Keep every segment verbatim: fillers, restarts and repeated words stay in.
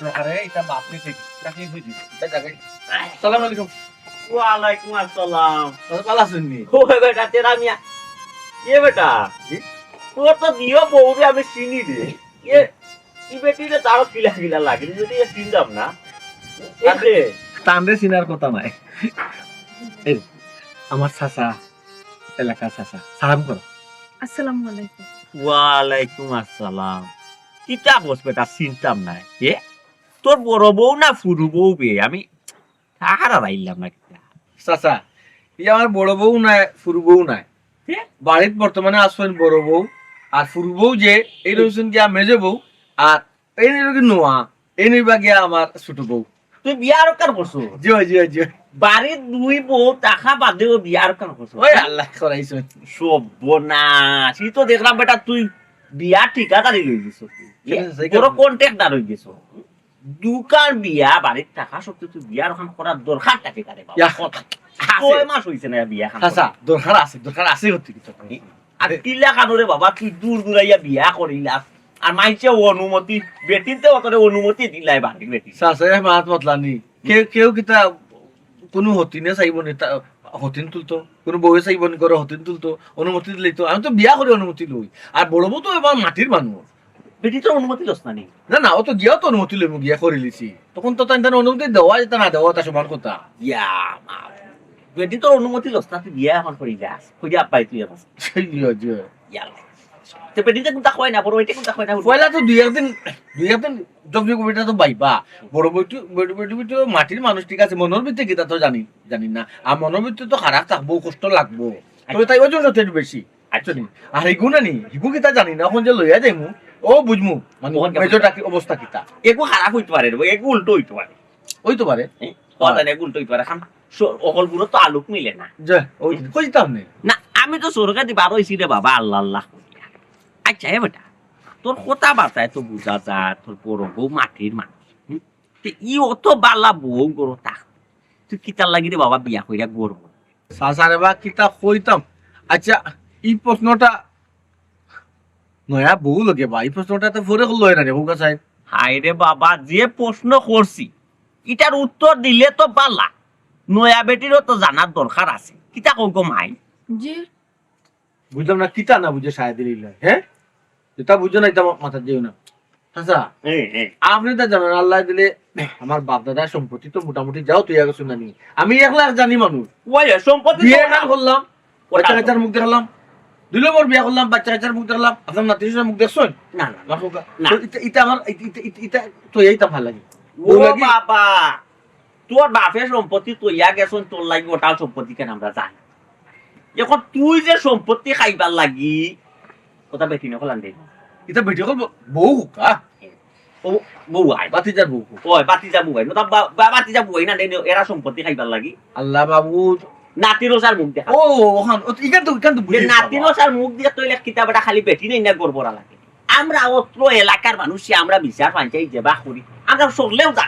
আরে, এটা বাপ নিছে কি? এটা কি বুঝি? এটা জায়গায়। আসসালামু আলাইকুম। ওয়ালাইকুম আসসালাম। ভালো আছেন নি? ও বেটা, তেরা মিয়া। এ বেটা, জি? তোর তো দিও বউরে আমি চিনি রে। এ, ই বেটিরে তারও কিলা কিলা লাগে, যদি এ চিনতাম না। এই যে, তানরে চিনার কথা নাই। এই, আমার চাচা, এলাকার চাচা। সালাম করো। আসসালামু আলাইকুম। ওয়ালাইকুম আসসালাম। কিতা কস বেটা, চিনতাম না। এ, তোর বড় বউ না ফুরু বউ বে? আমি হারা পাইলাম না কিতা। চাচা, ই আমার বড় বউ নায়, ফুরু বউ নায়। হে? বাড়িত বর্তমানে আছইন বড় বউ, আর ফুরু বউ যে, এই রইছইন গিয়া মেজো বউ, আর এই রইল কি নোয়া, এই নইবা গিয়া আমার ছোট বউ। তুই বিয়া আরোকার করছো? জি অয়, জি অয়, জি অয়। বাড়ির দুই বউ থাকা বাদেও বিয়া আরোকার করছো? ওই আল্লায় করাইছইন। সর্বনাশ, ই তো দেখলাম বেটা তুই বিয়া ঠিকাদারি লই গেছো। কেন, সেই বড় কারণে। কন্ট্রাক্টর অই গেছো। দুইখান বিয়া বাড়িত থাকা সত্ত্বেও তুই বিয়া আরোকান করার দরকারটা কিতা রে বাবা? ইয়া, আছে। ছয় মাস অইছে না বিয়া খান চাচা, করা। দরকার আছে, দরকার আছে হতে কিছু। আর কিলা কানো রে বাবা, তুই দূর দূরাইয়া বিয়া করিলাস। আর মাইনষে অনুমতি, বেটিন্তে অতরে অনুমতি দিলাই বাড়ির বেটি। চাচা, এ মাত মাতলানি। কেউ, কেউ কিতা কোনো হতিনে চাইবো নি, তা হতিন তুলতো। কোনো বউয়ে চাইবো নি করে হতিন তুলতো। অনুমতি দিলেই তো। আমি তো বিয়া করি অনুমতি লই। আর বড় বউ তো আমার মাটির মানুষ। বেটি তোর অনুমতি লস না নি? না, না, ও তো গিয়াও তো অনুমতি লইমু, গিয়া করিলিছি। তখন তো তাইন তান অনুমতি দেওয়া যেতা না দেওয়া তা সমান কথা। ইয়া, মা। বেটি তোর অনুমতি লস না, তুই বিয়া এখন করি যাস। কই যে আব্বাই তুই এখন। জি অয়, জি অয়। ইয়াল্লা। তো বেটিতে কোনটা কয় না, বড় বেটি কোনটা কয় না, বড় পয়লা তো দুই একদিন, দুই একদিন জবজব বেটা তো বাইবা। বড় বেটি, বেটি, বেটি, বেটি তো মাটির মানুষ, ঠিক আছে, মনর ভিতরে কিতা তো জানি, জানি না। আর মনর ভিতরে তো খারাপ থাকবো, কষ্ট লাগবো। তবে তাই ওজন সত্যি একটু বেশি। আচ্ছা। আর হিগু না নি, হিগু কিতা জানি না, এখন যে লইয়া যাইমু, ও বুঝমু, মানে, ওখান মেজরটা কি অবস্থা কিতা। এগু খারাপ অইতে পারে রে, এগু উল্টো অইতে পারে। অইতে পারে। হ্যাঁ? কথা নেই, উল্টো অইতে পারে। এখন স-, অকল গুলো তো আলোক মিলে না। যে, ওই, কই যেতাম নে? না, আমি তো সরকারি বার অইছি রে বাবা, আল্লাহ আল্লাহ। আচ্ছা, এ বেটা, তোর কথাবার্তায় তো বুঝা যায়, তোর বড় বউ মাটির মানুষ। হুম? তে ই অত বালা বউ গরো থাক। তুই কিতার লাগি রে বাবা বিয়া কইরা গরো? চাচা রে বা, কিতা কইতাম? আচ্ছা, ই প্রশ্নটা নয়া বউ লগে বা, ই প্রশ্নটা তো ফরে করলো না রে, বউ কাছে। হায় রে বাবা, যে প্রশ্ন করছি, ইটার উত্তর দিলে তো বালা। নয়া বেটিরও তো জানার দরকার আছে। কিতা কও গো মাই? জি। বুঝলাম না, কিতা না বুঝে সায় দিলে ইলা, হ্যাঁ? যেটা বুঝো না, এটা মাথাত দিও না। চাচা, এই, এই। আপনি তো জানেন, আল্লাহ দিলে আমার বাপ দাদার সম্পত্তি তো মোটামুটি যাও তুই আগে শুনানি। আমি একলা জানি মানুষ। ওই, সম্পত্তি বিয়ে তো এখান করলাম, ওটা বাচ্চা তো। কাচ্চার মুখ দেখালাম। দুই নম্বর বিয়া করলাম, বাচ্চা কাচ্চার মুখ দেখালাম। আপনার নাতি শ্বশুরের মুখ দেখছেন? না, না, না। আমার খোকা। না। তো ইটা, ইটা আমার, ইটা, ইটা, ইটা, ইটা তো এইটা ভালো লাগে। ও বউ লাগি? বাবা, তোর বাপে সম্পত্তি তইয়া গেছইন, তোর লাগি ওটাও সম্পত্তি কেন আমরা জানি। এখন তুই যে সম্পত্তি খাইবার লাগি, কথা বেটি না কলাম দে। ইটা বেটি অকল ব-, বউ খোকা। ও বউ আই। বাতিজার বউ খোকা। ওই বাতিজা বউ আই। না, বা-, বা-, বাতিজা বউ আই না, দে, এরা সম্পত্তি খাইবার লাগি। আল্লাহ মাবুদ। নাতির ওসার মুখ দেখা। ও, ওখান, ও, ইখান তো, ইখান তো যে বুঝি নাতির বাবা। ওসার মুখ দিয়া তো ইলা কিতা বেটা খালি বেটি নাই না গড়বড়া লাগে। আমরা অত্র এলাকার মানুষ, আমরা বিচার পঞ্চায়েত যেবা করি, আমরা চললেও যা,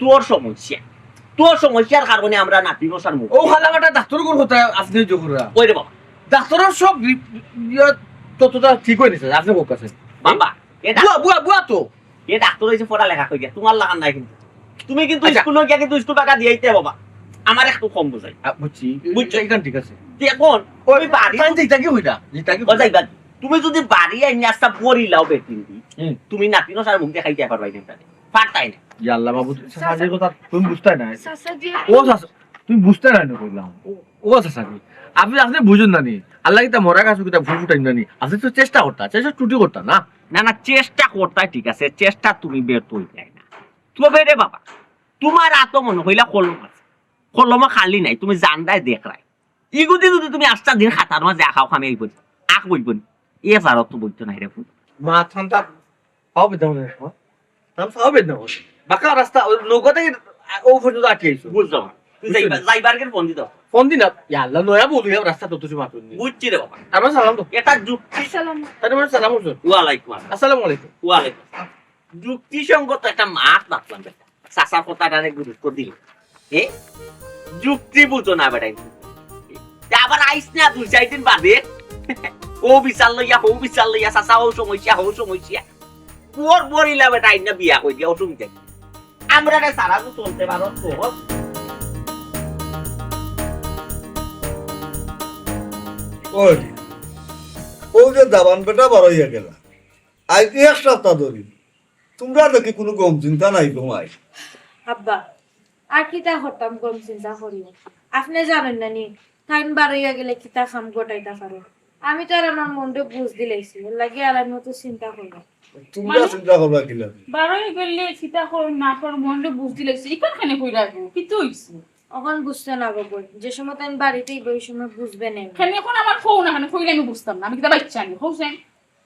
তোর সমস্যা, তোর সমস্যার কারণে আমরা নাতি মশার মুখ ও খালা বেটা ডাক্তার কোন কথা আপনি জোহরা? ওই রে বাবা। ডাক্তারের সব রি-, ইয়ে ততটা ঠিক হয়ে গেছে, আপনি কোন কাছে? বাবা, এ ডাক-, বুয়া, বুয়া, বুয়া তো। এ ডাক্তার হইছে পড়ালেখা করিয়া, তোমার লাখান নাই কিন্তু। তুমি কিন্তু আচ্ছা। স্কুলে গিয়া কিন্তু স্কুল টাকা দিয়ে আইতে বাবা। আমার একটু কম বুঝাই। আ, বুঝছি। বুঝছো? এখান ঠিক আছে। এখন ওই ওই বাড়ি তাই তো ইটা কি হইলা? ইটা কি ও হইলা? যাইবা। তুমি যদি বাড়ি আইনি আস্তা পড়ি লাও বেটিন দি, হুম। তুমি নাতি মশার মুখ দেখাইতে পারবাই না তাহলে। পারতাই না। ইয়া আল্লাহ বাবু, চাচা। চাচাজির কথা তুমি বুঝতায় না। চাচাজি। ও চাচা, তুমি বুঝতায় না, আমি কইলাম। ও, ও চাচাজি, আপনি, আপনি বুঝুন না নি। আল্লাহ কিতা মরা গাছ কিতা ফুল ফুটাই না নি। আপনি তো চেষ্টা করতা, চেষ্টা ত্রুটি করতা না। না, না, চেষ্টা করতায় ঠিক আছে, চেষ্টা তুমি ব্যর্থ হইতায় না। তবে রে বাবা, তোমার আতো মনে হইলা কলম আছে, কলম খালি নাই, তুমি জানদায় দেখরায়। ইগুদি যদি তুমি আস্তা দিন খাতার মাঝে আঁকাও খামে আইব, আঁক বইব নি। এ পারো তো বইতো নাই রে ফুল। মা ঠান্ডা পাও বেদনা মনে হয়। তার পাও বেদনা মনে হয়। বাঁকা রাস্তা, ওই নৌকা থেকে ও পর্যন্ত আটকে আইছো। বুঝলাম। তুই বুঝছো যাইবা-, নি? যাইবার আগে ফোন দিত। ফোন দি না। ইয়া আল্লাহ, নয়া বউ, ইয়া রাস্তা তো তুই মাতুন নি। বুঝছি রে বাবা। তারপর সালাম তো। এটা যুক্তি। সালাম। তারপর সালাম করছো। ওয়ালাইকুম আসসালাম। আসসালামু আলাইকুম। ওয়ালাইকুম আসসালাম। যুক্তিসঙ্গত একটা মাত মাতলাম বেটা। চাচার কথাটারে গুরুত্ব দিল। এ? যুক্তি বুঝো না বেটা। তে আবার আইস না দুই চার দিন বাদে। ও বিচার লইয়া, হৌ বিচার লইয়া, চাচা হৌ সমস্যা, হৌ সমস্যা। বর বরিলা বেটা আইন না বিয়া কই দিয়া, অসুবিধা কি? আমরা সারা তো চলতে পারো তো। ওই, ও যে দামান বেটা বড় হইয়া গেলা, আজ এক সপ্তাহ ধরি তোমরা দেখি কোনো গম চিন্তা নাই তোমায়। আব্বা, আর কিতা করতাম গম চিন্তা করিয়া? আপনে জানইন না নি, তাইন বারইয়া গেলে কিতা কাম ঘটাইতা পারে। আমি তো আর আমার মনরে বুঝ দিলাইছি, এর লাগি আর আমি অত চিন্তা করি না। তোমরা মানে? চিন্তা করবা কি লাগে? বারইয়া গেলে কিতা কর না কর মনরে বুঝ দিলাইছি, ইখান কেনে কইরা গো? কিতা অইছে? অখন বুঝতো না গো বইন, যে সময় তাইন বাড়িত আইবা, ওই সময় বুঝবা নে। কেনে অখন আমার কও না, কেনে কইলে আমি বুঝতাম না, আমি কিতা বাইচ্চা নি, কও চাইন?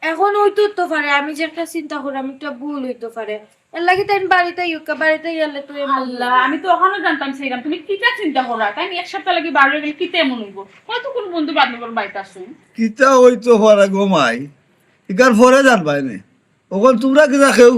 অখন অইতো তো পারে, আমি যে একটা চিন্তা করি, আমি একটা ভুল অইতো পারে। এর লাগি তাইন বাড়িত আইউক্কা, বাড়িত আইলে তো এমন আল্লাহ, অইবো। আমি তো অখনো জানতাম চাইরাম, তুমি কিতা চিন্তা কররায়? তাইন এক সপ্তাহ লাগি বারইয়া গেলে কিতা এমন অইবো? হয়তো কোনো বন্ধু বান্ধবর বাড়িত আছইন। কিতা অইতো পারে গো মাই, ইখান পরে জানবায় নে। অখন তোমরা কিতা কেউ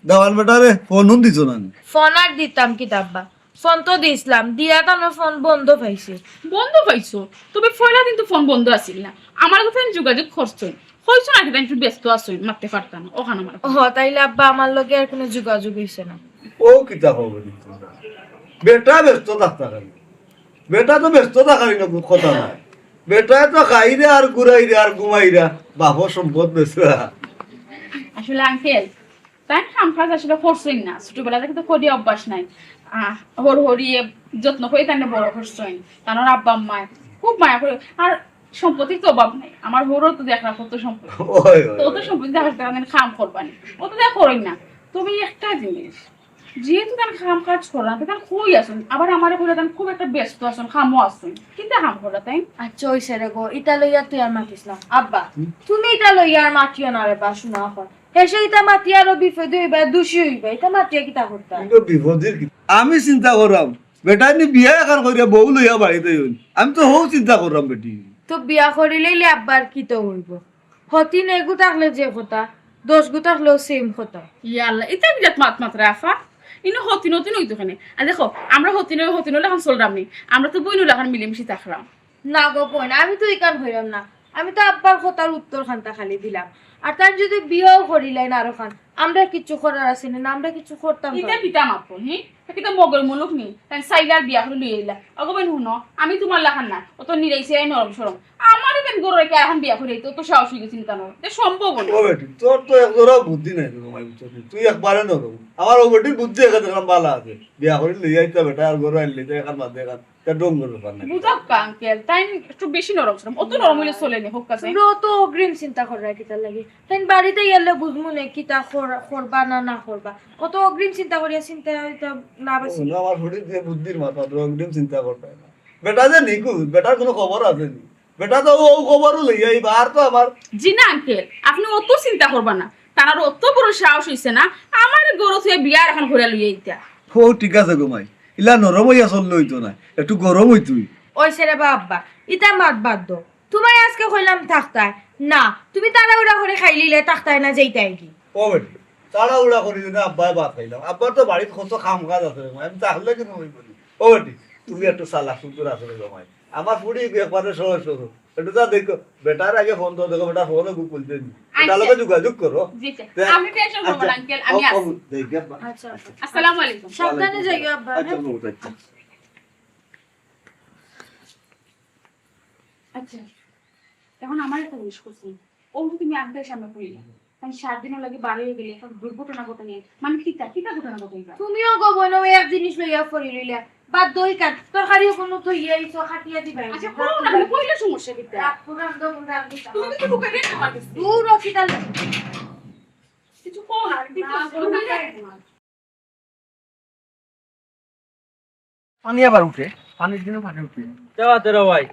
দামান বেটারে ফোন উন দিছো না নি? ফোন আর দিতাম কিতা আব্বা, ফোন তো দিছলাম, দিয়া তান ফোন বন্ধ পাইছে। বন্ধ পাইছো? তবে পয়লা দিন তো ফোন বন্ধ আছিল না, আমার লগে তাইন যোগাযোগ করছইন, কইছো না কিতা তাইন একটু ব্যস্ত আছইন, মাততে পারতা না, অখান আমার। ও, তাইলে আব্বা আমার লগে আর কোনো যোগাযোগ অইছে না। ও কিতা খবর নি তোমরা? বেটা ব্যস্ত থাকতা কেনে? বেটা তো ব্যস্ত থাকার ইনো কথা নায়। বেটায় তো খাইরা আর ঘুরাইরা আর ঘুমাইরা, বাপর সম্পদ বেচরা। আসলে আঙ্কেল, তাইন কাম কাজ আসলে করছইন না, ছোটবেলা থাকি তো করিয়া অভ্যাস নাই। আহ, হর হরিয়ে যত্ন করি তাইন বড় করছইন, তানর আব্বা আম্মায় খুব মায়া করি। আর সম্পত্তির তো অভাব নাই, আমার হরর তো দেখরা কত সম্পত্তি। ওই, ওই, তো অত ওই। সম্পত্তি দেখার কারণে কাম করবা নি, অত দেখা করইন না। তুমি একটা জিনিস, যেহেতু তান কাম কাজ কররা না, তান কই আছইন? আবার আমারে কইরা তান খুব একটা ব্যস্ত আছইন, কামো আছইন। কিতা কাম কররা তাইন? আচ্ছা, অইছে রে গো, ইতা লইয়া তুই আর মাতিস না। আব্বা, হুম? তুমি ইতা লইয়া আর মাতিও না রে বা, শুনো অখন। হেষে ইতা মাতিয়া আরো বিপদে অইবা, দুষী অইবা, ইতা মাতিয়া কিতা করতা? কিন্তু বিপদের কি? আমি চিন্তা কররাম, বেটায় নি বিয়া এখান করিয়া বউ লইয়া বাড়িত আইন। আমি তো হউ চিন্তা কররাম বেটি। তো বিয়া করিলাইলে আব্বার কিতা অইবো? হতিন এগু থাকলে যে কথা, দশ গু থাকলেও same কথা। ইয়া আল্লাহ, ইতা বিরাট মাত মাতরা আফা। ইনো হতিন হতিন অইতো কেনে? আর দেখো, আমরা হতিন অই-, হতিন অইলে অখন চলরাম নি। আমরা তো বইন অইলে অখন মিলেমিশে থাকরাম। না গো বইন, আমি তো ইখান কইরাম না। আমি তো আব্বার কথার উত্তর খানতা খালি দিলাম। আর তাইন যদি বিয়াও করিলাইন আরোখান, আমরা কিচ্ছু করার আছে নি, না আমরা কিচ্ছু করতাম ইতা পারি। কিতা মাতো, হি? তা কিতা মগর মুলুক নি? তাইন চাইলা আর বিয়া করি লইয়া আইলা। অগো বইন হুনো, আমি তুমার লাখান না, অত নিরাইছে এই নরম সরম। আমারে তাইন গরু রাখি আরোখান বিয়া করি তো, তো সাহস অইগেছে নি তানর। তে সম্ভব না। ও বেটি, তোর তো এক জোড়া বুদ্ধি নাই রে, মাই বুঝছস নি? তুই একবারে নরম। আমার ও বেটির বুদ্ধি এখান দেখলাম বালা আছে। বিয়া করি লইয়া আইতা বেটা, আর গরু আনলে তো এখান বাদে এখান। তা ডঙ্গর ব্যাপার না। বুঝাউক্কা আঙ্কেল, তাইন একটু বেশি নরম সরম, অত নরম অইলে চলে নি, হউক্কা চাই। তোমরা অত অগ্রিম চিন্তা কররায় কিতার লাগি? তাইন বাড়িত আইলে বুঝমু নে কিতা কর-, করবা না না করবা। অত অগ্রিম চিন্তা করিয়া চিন্তা ইতা লাভ আছে? ও না, আমার ফুড়ির যে বুদ্ধির মাথা, অত অগ্রিম চিন্তা কররায় না। বেটা যে নিখোঁজ, বেটার কোনো খবর আছে নি? বেটা তো ও খবরও লইয়া আইবা, আর তো আমার জি না আঙ্কেল, আপনে অত চিন্তা করবা না। তানর অত বড় সাহস অইছে না, আমারে গরু থুইয়া বিয়া এখান করিয়া লইয়া আইতা। ও ঠিক আছে গো মাই, ইলা নরম অইয়া চললে অইতো না, একটু গরম অইতই। অইছে রে বা আব্বা, ইতা মাত বাদ দেও। তুমারে আজকে কইলাম থাকতায় না, তুমি তাড়াহুড়া করি খাইলিলে থাকতায় না, যাইতায় গি। ও বেটি, তাড়াহুড়া করি যদি আব্বায় ভাত খাইলাম, আব্বার তো বাড়িত কত কাম কাজ আছে রে মাই, আমি তাহলে কিন্তু অইবো নি। ও বেটি, তুমি একটু চালাক চতুর আছো রে মাই। আমার ফুড়ি একবারে সহজ সরল। একটু যা দেখো, বেটার আগে ফোন তো দেখো, বেটা ফোনও খুব খুলতে নি। বেটার লগে যোগাযোগ করো। জি, জি। তে-, আপনি টেনশন করবেন না, আচ্ছা, আঙ্কেল, আমি ও, আছি। ও, দেখি আব্বা। আচ্ছা, আচ্ছা। আসসালামু আলাইকুম। সাবধানে যাইও আব্বা, আচ্ছা, হ্যাঁ? বাবু, আচ্ছা। আচ্ছা, এখন আমার একটা জিনিস করছি, ও তুমি আঙ্কেল সামনে কইলে, আমি সাত দিনের লাগি বাড়ি হয়ে গেলে এখন দুর্ঘটনা ঘটে নিয়ে, মানে কিতা, কিতা ঘটনা ঘটে গেল? তুমিও গো বইন, ওই এক জিনিস লইয়া পড়ি লইলা। বাদ দই কাট, তরকারিও কোনো তো ইয়ে ইসো কাটিয়া দিবা। আচ্ছা, করো না, আমি কইলে সমস্যা কিতা? রাগ পুরান দো, পুরান দিতা। তুমি তো ঢুকে দিয়ে আমার কাছে। দূর ও কিতা লাগে? কিছু কও না, আমি দিতে না, আসছি। কোনো কাজ না। পানি আবার উঠে, পানির দিনে পানি উঠে। দেওয়া তেরা ভাই,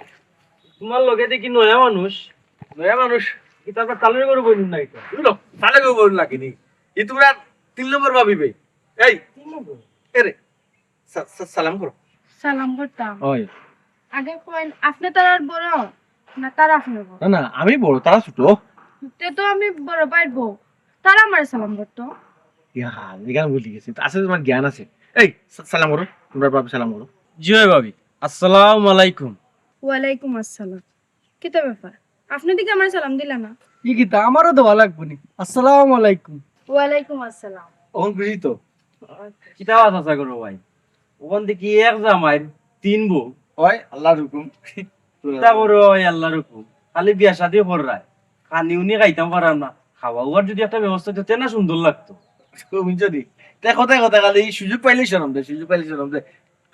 তোমার লগে দেখি নয়া মানুষ। নয়া মানুষ? কি তারপর তালের গরু বলুন না এটা? বুঝলো? তালের গরু বলুন নাকি নি? ই তোমরা তিন নম্বর ভাবি ভাই। এই, তিন নম্বর? এরে, সা-, সা-, সালাম করো। সালাম করতাম। ওই। আগে কইন, আপনি তারার বড় না তারা আপনার বড়? না, না, আমি বড়, তারা ছোট। তে তো আমি বড় ভাইর বউ, তারা আমারে সালাম করতো। ইয়া, এখানে ভুলি গেছি। আছে তোমার জ্ঞান আছে। এই, সা-, সালাম করো, তোমরা ভাবি সালাম করো। জি ভাই ভাবি, আসসালামু আলাইকুম। ওয়ালাইকুম আসসালাম। কিতা ব্যাপার? আপনি দিকে আমার সালাম দিলা না? ই কিতা, আমারও দেওয়া লাগবো নি? আসসালামু আলাইকুম। ওয়ালাইকুম আসসালাম। অখন খুশি তো? কিতা বা চাচা করো ভাই, ওখান দেখি এক জামাইর তিন বউ। অয় আল্লাহর হুকুম। কিতা করো ভাই, আল্লাহর হুকুম। খালি বিয়া শাদি কররায়, খানি উনি খাইতাম পারাম না। খাওয়া উয়ার যদি একটা ব্যবস্থা হইতো, তে না সুন্দর লাগতো। বুঝছো নি? তে কথায় কথায় খালি এই সুযোগ পাইলে শরম দে, সুযোগ পাইলে শরম দে।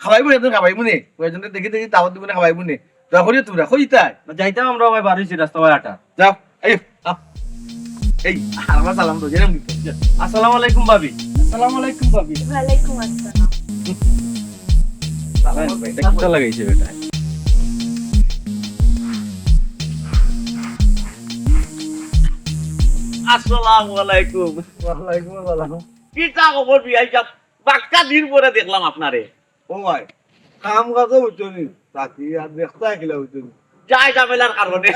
খাওয়াইবো একজন, খাওয়াইবো নে। ওই একজনকে দেখি দেখি দাওয়াত দিবো নে, খাওয়াইবো নে। দোয়া করিও তোমরা, কই তাই? না, যাইতাম আমরা ভাই, বার হইছি রাস্তা ভাই আটা। যাও, এই, আও। এই, আর আমরা সালাম দাও, যেরকম দিতে। আসসালামু আলাইকুম ভাবি। আসসালামু আলাইকুম ভাবি। ওয়ালাইকুম আসসালাম। সালাম, এটা কিতা লাগাইছে বেটা? আসসালামু আলাইকুম। ওয়ালাইকুম আসসালাম। কিতা খবর বিয়াই সাব? বাক্কা দিন পরে দেখলাম আপনারে। ও ভাই, কাম কাজও হইতো নি, তাকি আর দেখতা কিলা হইতো নি। যাই ঝামেলার কারণে।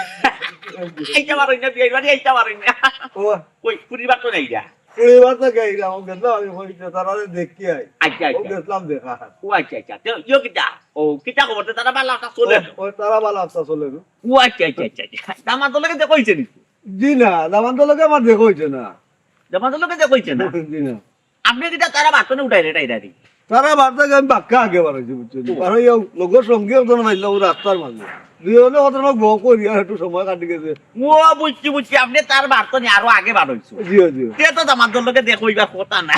আইতা পারইন না, বিয়াই বাড়ি আইতা পারইন না। ও। কই, ফুরির বাড়ি তো নাই যা। ফুরির বাড়ি তো গেছিলাম, ও গেছিলাম, আমি কইতে তারারে দেখি আই। আচ্ছা, ও আচ্ছা। গেছিলাম দেখা। ও আচ্ছা, আচ্ছা। তো ইয়ো কিতা? ও, কিতা খবর? তো তারা ভালা আছইন, চলে? ও, ও তারা ভালা আছইন, চলে। ও আচ্ছা, আচ্ছা, আচ্ছা, আচ্ছা। দামান্দর লগে দেখা হইছে নি? জি না, দামান্দর লগে আমার দেখা হইছে না। দামান্দর লগে দেখা হইছে না? জি না। আপনে কিতা তারা বাড়ি তনে উঠাইরা টাইরা দি? তারা বাড়ি থাকি আমি বাক্কা আগে বার হইছি, বুঝছো নি? ও। আর ওই লগর সঙ্গী একজন পাইলাম, ও রাস্তার মাঝে। দুইজনে কত সময় বক করি আর একটু সময় কাটি গেছে। ও, বুঝছি, বুঝছি, আপনে তার বাড়ি তনে আরো আগে বার হইছো। জি, জি। তে তো দামান্দর লগে দেখা হইবার কথা না।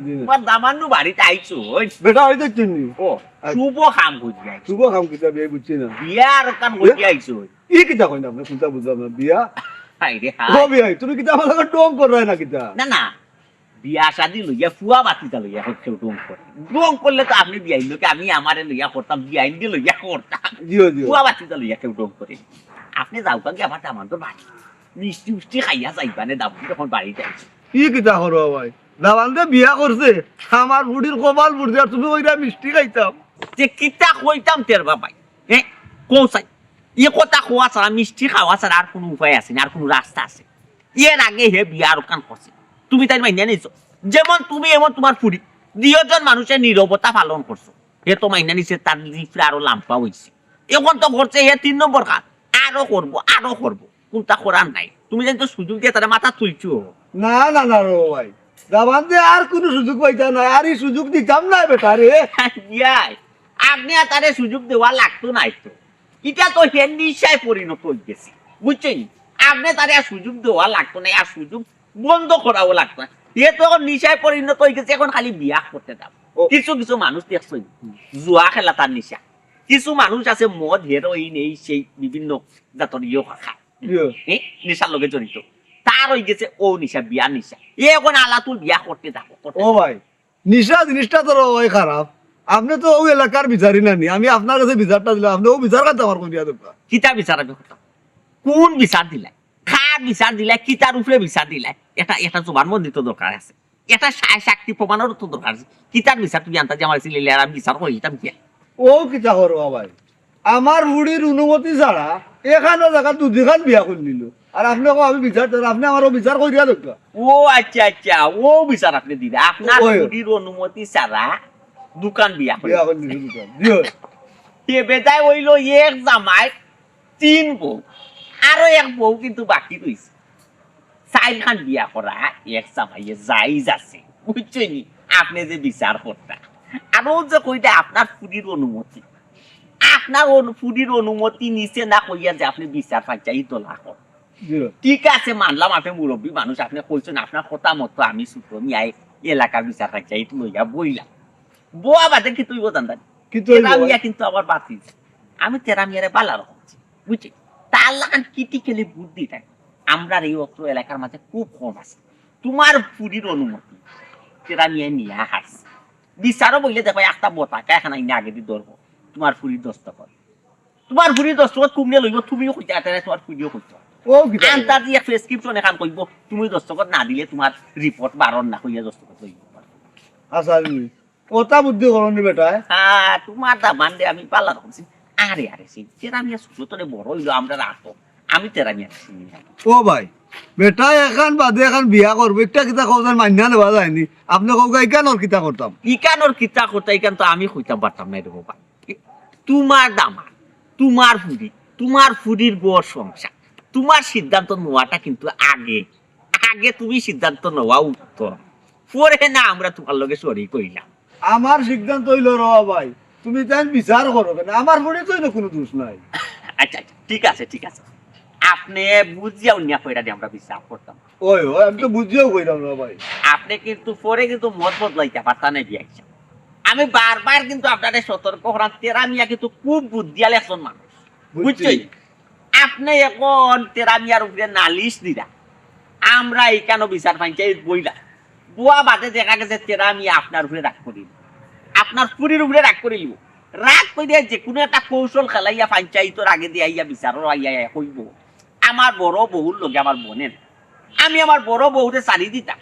জি না। তোমার দামান্দ বাড়িত আইছো, ওই। বেটা, ওই তো চিনি। ও, আচ্ছা। শুভ কাম করিয়া আইছো। শুভ কাম কিতা বিয়া বুঝছি না। বিয়া আর কাম করিয়া আইছো। ই কিতা কইন আপনে, কোনটা বুঝলাম না, বিয়া? হায় রে হায়। ও বিয়া, তুমি কিতা আমার লগে ঢং কররায় না কিতা? না, না। বিয়া শাদি লইয়া, ফুয়া ভাতিজা লইয়া কেউ ঢং করে। ঢং করলে তো আপনে বিয়াইন লোকে, আমি আমারে লইয়া করতাম, বিয়াইনরে লইয়া করতাম। জিও, জিও। ফুয়া ভাতিজা লইয়া কেউ ঢং করে। আপনে যাউক্কা গি আমার দামান্দর বাড়ি। মিষ্টি উষ্টি খাইয়া যাইবা নে, দামান্দ যখন বাড়িত আইছে। ই কিতা করো ভাই? দামান্দে বিয়া করছে, আমার ফুড়ির কপাল পুড়ছে, আর তুমি কইরা মিষ্টি খাইতাম। তে কিতা কইতাম তে রে বাবাই? হ্যাঁ? কও চাই। ই কথা কওয়া ছাড়া, মিষ্টি খাওয়া ছাড়া আর কুনু উপায় আছে নি, আর কুনু রাস্তা আছে? এর আগে হে বিয়া আরোকান করছে, তুমি তাইন মাইনা নিছো। যেমন তুমি এমন তুমার ফুড়ি, দুইজন মানুষে নীরবতা পালন করছো। হে তো মাইনা নিছে, তার জিফরা আরো লাম্বা অইছে। এখন তো করছে হে তিন নম্বর কাম, আরো করবো, আরো করবো, কুনটা করার নাই। তুমি যেন তো সুযোগ দিয়া তারে মাথা তুলছো। না, না, না রে ভাই, দামান্দে আর কুনু সুযোগ পাইতা না, আর ই সুযোগ দিতাম না বেটারে। ইয়াই, আপনে আর তারে সুযোগ দেওয়া লাগতো নায় তো। ইটা তো হে নিশায় পরিণত অইগেছে, বুঝছইন? আপনে তারে আর সুযোগ দেওয়া লাগতো নায়, আর সুযোগ বন্ধ করাও লাগতো নায়। হে তো এখন নিশায় পরিণত অইগেছে, এখন খালি বিয়া করতে দাও। ও। কিছু কিছু মানুষ দেখছইন, জুয়া খেলা তার নিশা। কিছু মানুষ আছে মদ, হেরোইন, এই সেই বিভিন্ন জাতর ইয়ে খায়। ইয়ে। এ, নিশার লগে জড়িত। তার অইগেছে ও নিশা, বিয়া নিশা। এ এখন আলাতুল বিয়া করতে থাকো, করতে ও ভাই, নিশা জিনিসটা তো রে ভাই খারাপ। আপনে তো অউ এলাকার বিচারি না নি, আমি আপনার কাছে বিচারটা দিলাম, আপনে অউ বিচার করতে আমার কোন দিয়া দরকার? কিতা বিচার আমি করতাম? কোন বিচার দিলাই? কার বিচার দিলাই? কিতার উপরে বিচার দিলাই? এটা, এটা জবানবন্দি তো দরকার আছে, এটা সা-, সাক্ষী প্রমাণেরও তো দরকার আছে। কিতার বিচার তুমি আনতা যে আমার ছেলে আর আমি বিচার করি দিতাম কি? অউ কিতা করো ভাই? আমার ফুড়ির অনুমতি ছাড়া এখানো জাগাত দুদিখান বিয়া করি নিল। আর আপনে কও আমি বিচার চাই, আপনে আমারে বিচার করিয়া দেউক্কা। ও আচ্ছা, আচ্ছা, অউ বিচার আপনে দিবা। আপনার ওই। ফুড়ির অনুমতি ছাড়া দুখান বিয়া করি বিয়া করি নিল দুখান। জি অয়। এ বেটায় অইলো এক জামাই, তিন বউ। আরো এক বউ কিন্তু বাকি রইছে। চাইরখান বিয়া করা এক জামাইয়ে জায়েজ আছে। বুঝছইন নি? আপনে যে বিচার করতা। আর অউ যে কইতা আপনার ফুড়ির অনুমতি। আপনার অনু-, ফুড়ির অনুমতি নিছে না কইয়া যে আপনে বিচার পঞ্চায়েত দলা কর। জি। ঠিক আছে, মানলাম আপনে মুরব্বি মানুষ, আপনে কইছইন, আপনার কথা মতো আমি ছোট মিয়ায় এলাকার বিচার পঞ্চায়েত লইয়া বইলাম। বওয়া বাদে কিতা অইবো জানতা নি? কিতা অইবো? তেরা মিয়া কিন্তু আবার বাতিল। আমি তেরা মিয়ারে বালা রকম চিনি, বুঝছইন? তার লাখান কিটি খেলে বুদ্ধি থাকে। আমরার এই অত্র এলাকার মাঝে খুব কম আছে। তুমার ফুড়ির অনুমতি তেরা মিয়ায় নিয়া হারছে। বিচারো বইলে দেখো একটা বতাকা এখান আইনা আগেদি ধরবো, তুমার ফুড়ির দস্তখত। তুমার ফুড়ির দস্তখত কুমনে লইবো, তুমিও কইতে পারতায় না, তুমার ফুড়িও কইতো। ও, কিতা আনতাজি এক প্রেসক্রিপশন এখান কইবো, তুমি দস্তখত না দিলে তুমার রিপোর্ট বারর না কইয়া দস্তখত লইবো। আচ্ছা, আমি অতা বুদ্ধি করো নি বেটায়। হ্যাঁ, তুমার দামান্দরে আমি বালা রকম চিনি। আরে, আরে, সেই তেরা মিয়া ছোট তনে বড় অইলো, আমরা রাখো। আমি তেরা মিয়া চিনি না। ও ভাই, বেটায় এখান বাদে এখান বিয়া করবো, ইটা কিতা কও যেন মাইনা নেওয়া যায় নি। আপনে কউক্কা ইখানর কিতা করতাম? ইখানর কিতা করতাম, ইখান তো আমি কইতাম পারতাম না রে বাবা। তুমার দামান, তুমার ফুড়ি, তুমার ফুড়ির ঘর সংসার, তুমার সিদ্ধান্ত নেওয়াটা কিন্তু আগে, আগে তুমি সিদ্ধান্ত নেওয়া উত্তম। পরে না আমরা তুমার লগে শরিক অইলাম। আমার সিদ্ধান্ত অইলো রে ভাই, তুমি তাইন বিচার করো কেনে, আমার ফুড়ির তো কুনু দোষ নাই। আচ্ছা, আচ্ছা, ঠিক আছে, ঠিক আছে, আপনে বুঝিয়া হুনিয়া কইরা দি আমরা বিচার করতাম। ওই, ওই, আমি তো বুঝিয়াউ কইরাম রে ভাই। আপনে কিন্তু পরে কিন্তু মত বদলাইতা পারতা নায় বিয়াই সাব। আমি বারবার কিন্তু আপনারে সতর্ক করাম, তেরা মিয়া কিন্তু খুব বুদ্ধিয়াল একজন মানুষ। বুঝছি। বুঝছইন? আপনে অখন তেরা মিয়ার উপরে নালিশ দিরা, আমরা ইখানো বিচার পঞ্চায়েত বইলা, বওয়া বাদে দেখা গেছে তেরা মিয়া আপনার উপরে রাগ করিল, আপনার ফুড়ির উপরে রাগ করিল, রাগ করিয়া যেকুনু একটা কৌশল খেলাইয়া পঞ্চায়েতর আগে দিয়া আইয়া বিচারর আইয়া আইয়া কইবো, "আমার বড় বউর লগে আমার বনে না, আমি আমার বড় বউরে ছাড়ি দিতাম,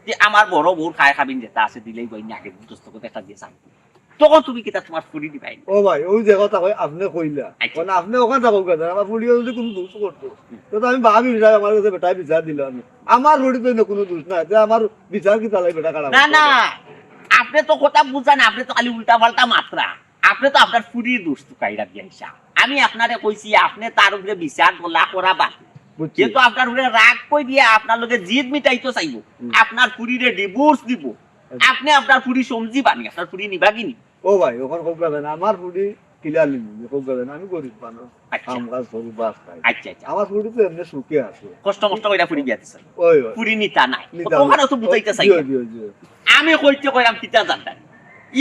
যে আমার বড় বউর খায় খাবিন যেটা আছে দিলেই বই না আগে দস্তখত একটা দিয়া ছাড়ি দিতাম।" তখন তুমি কিতা তুমার ফুড়ি দিবায় নি? ও ভাই, ওই যে কথা কই, আপনে কইলা। আচ্ছা। মানে আপনে অখান থাকউক্কা, আমার ফুড়িয়ে যদি কুনু দোষ করতো, হুম। তো আমি ভাবি বিচার, আমার কাছে বেটায় বিচার দিল আমি। আমার ফুড়ির তো কুনু দোষ নাই, তে আমার বিচার কিতার লাগি বেটা খারাপ না, করতো? না, আপনে তো কথা বুঝইন না, আপনে তো খালি উল্টা পাল্টা মাতরা। আপনে তো আপনার ফুড়ির দোষ তুকাইরা বিয়াই সাব। আমি আপনারে কইছি, আপনে তার উপরে বিচার দলা করা বাদ। বুঝছি। যেহেতু আপনার উপরে রাগ কই দিয়া আপনার লগে জিদ মিটাইতো চাইবো, হুম। আপনার ফুড়িরে divorce দিবো, আচ্ছা। আপনে আপনার ফুড়ি সমঝিবা নি, আপনার ফুড়ি নিবা কি নি? ও ভাই, অখন কউক্কা না, আমার ফুড়ি কিলা নিমু, কউক্কা না, আমি গরিব মানুষ, আচ্ছা। কাম কাজ করি, বাস খাই। আচ্ছা, আচ্ছা। আমার ফুড়ি তো এমনে সুখে আছে। কষ্ট মষ্ট কইরা ফুড়ি বিয়া দিছইন। ওই, ওই। ফুড়ি নিতা নায়। নিতা নায়। অখানো তো বুঝাইতা চাই। জি, জি, জি। আমি কইতে কইরাম কিতা জানতা নি?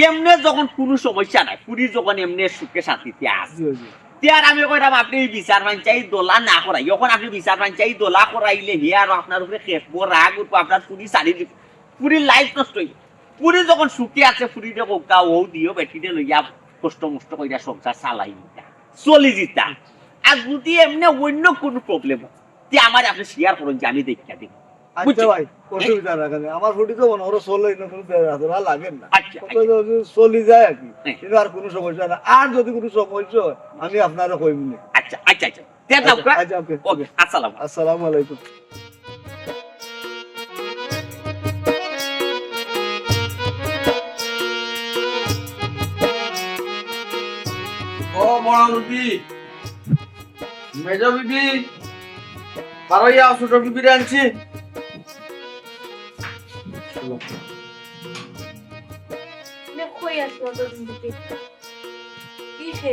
এমনে যখন কুনু সমস্যা নাই, ফুড়ি যখন এমনে সুখে শান্তিতে আছে, জি, জি। তে আর আমি কইরাম আপনে এই বিচার পঞ্চায়েত দলা না করাই, অখন আপনে বিচার পঞ্চায়েত দলা করাইলে হে আরো আপনার উপরে খেপবো, রাগ উঠবো, আপনার ফুড়ি ছাড়ি দিবো। ফুড়ির life নষ্ট অইবো। ফুড়ি যখন সুখে আছে, ফুড়িরে কউক্কা, অউ দিও বেটিরে লইয়া কষ্ট মষ্ট কইরা সংসার চালাই দিতা, চলি দিতা। আর যদি এমনে অইন্য কুনু problem অয়, তে আমারে আপনে share করইন যে আমি দেখিয়া দিমু। আচ্ছা বুঝছি? ভাই, অসুবিধা না কেনে? আমার ফুড়ি তো মনো করো চলে, অইন্য কুনু বেড়া টেড়া লাগে না। আচ্ছা, কত আচ্ছা। যদি চলি যায় আর কি, হ্যাঁ। কিন্তু আর কুনু সমস্যা না। আর যদি কুনু সমস্যা অয়, আমি আপনারে কইমু নে। আচ্ছা, আচ্ছা, আচ্ছা। তে যাও, আচ্ছা, হ্যাঁ? আচ্ছা, ওকে, ওকে, ওকে। আসসালাম। আসসালামু আলাইকুম। ও বড় বিবি, মেজ বিবি, বারইয়া ছোট বিবিরে আনছি। নে, কই আছো অতদিন থাকি? কিসে?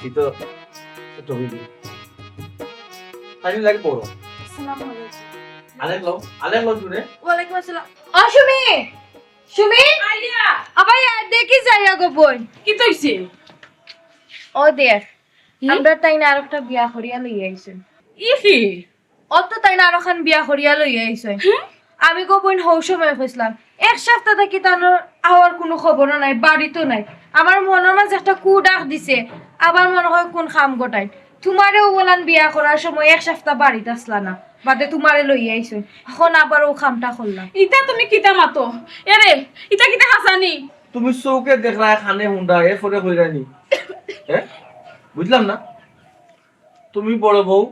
এই তো ছোট বিবি। তাই লাগে বড়। আসসালামু আলাইকুম। আলেক লও, আলেক লও জুড়ে। ওয়ালাইকুম আসসালাম। ও সুমি! সুমি! আইয়া! আবার দেখি যাইয়া গো বইন। কিতা অইছে? ও দেখ, হুম? আমরা তাইন আরোকটা বিয়া করিয়া লইয়া আইছইন। ই কি? অত তাইন আরোখান বিয়া করিয়া লইয়া আইছইন। হুম? আমি গো বইন হউ সময় কইছলাম, এক সাপ্তা থাকি তানর আওয়ার কুনু খবরও নাই, বাড়িত নাই। আমার মনর মাঝে একটা কু ডাক দিছে, আবার মনো কয় কুন কাম ঘটাইন। তুমারেও বলান বিয়া করার সময় এক সাপ্তা বাড়িত আছলা না, বাদে তুমারে লইয়া আইছইন, অখন আবার অউ কামটা করলা। ইতা তুমি কিতা মাতো? এরে, ইতা কিতা হাছানি? তুমি চউখে দেখরায়, কানে হুনরায়, এরপরে কইরায় নি? হ্যাঁ? বুঝলাম না। তুমি বড় বউ,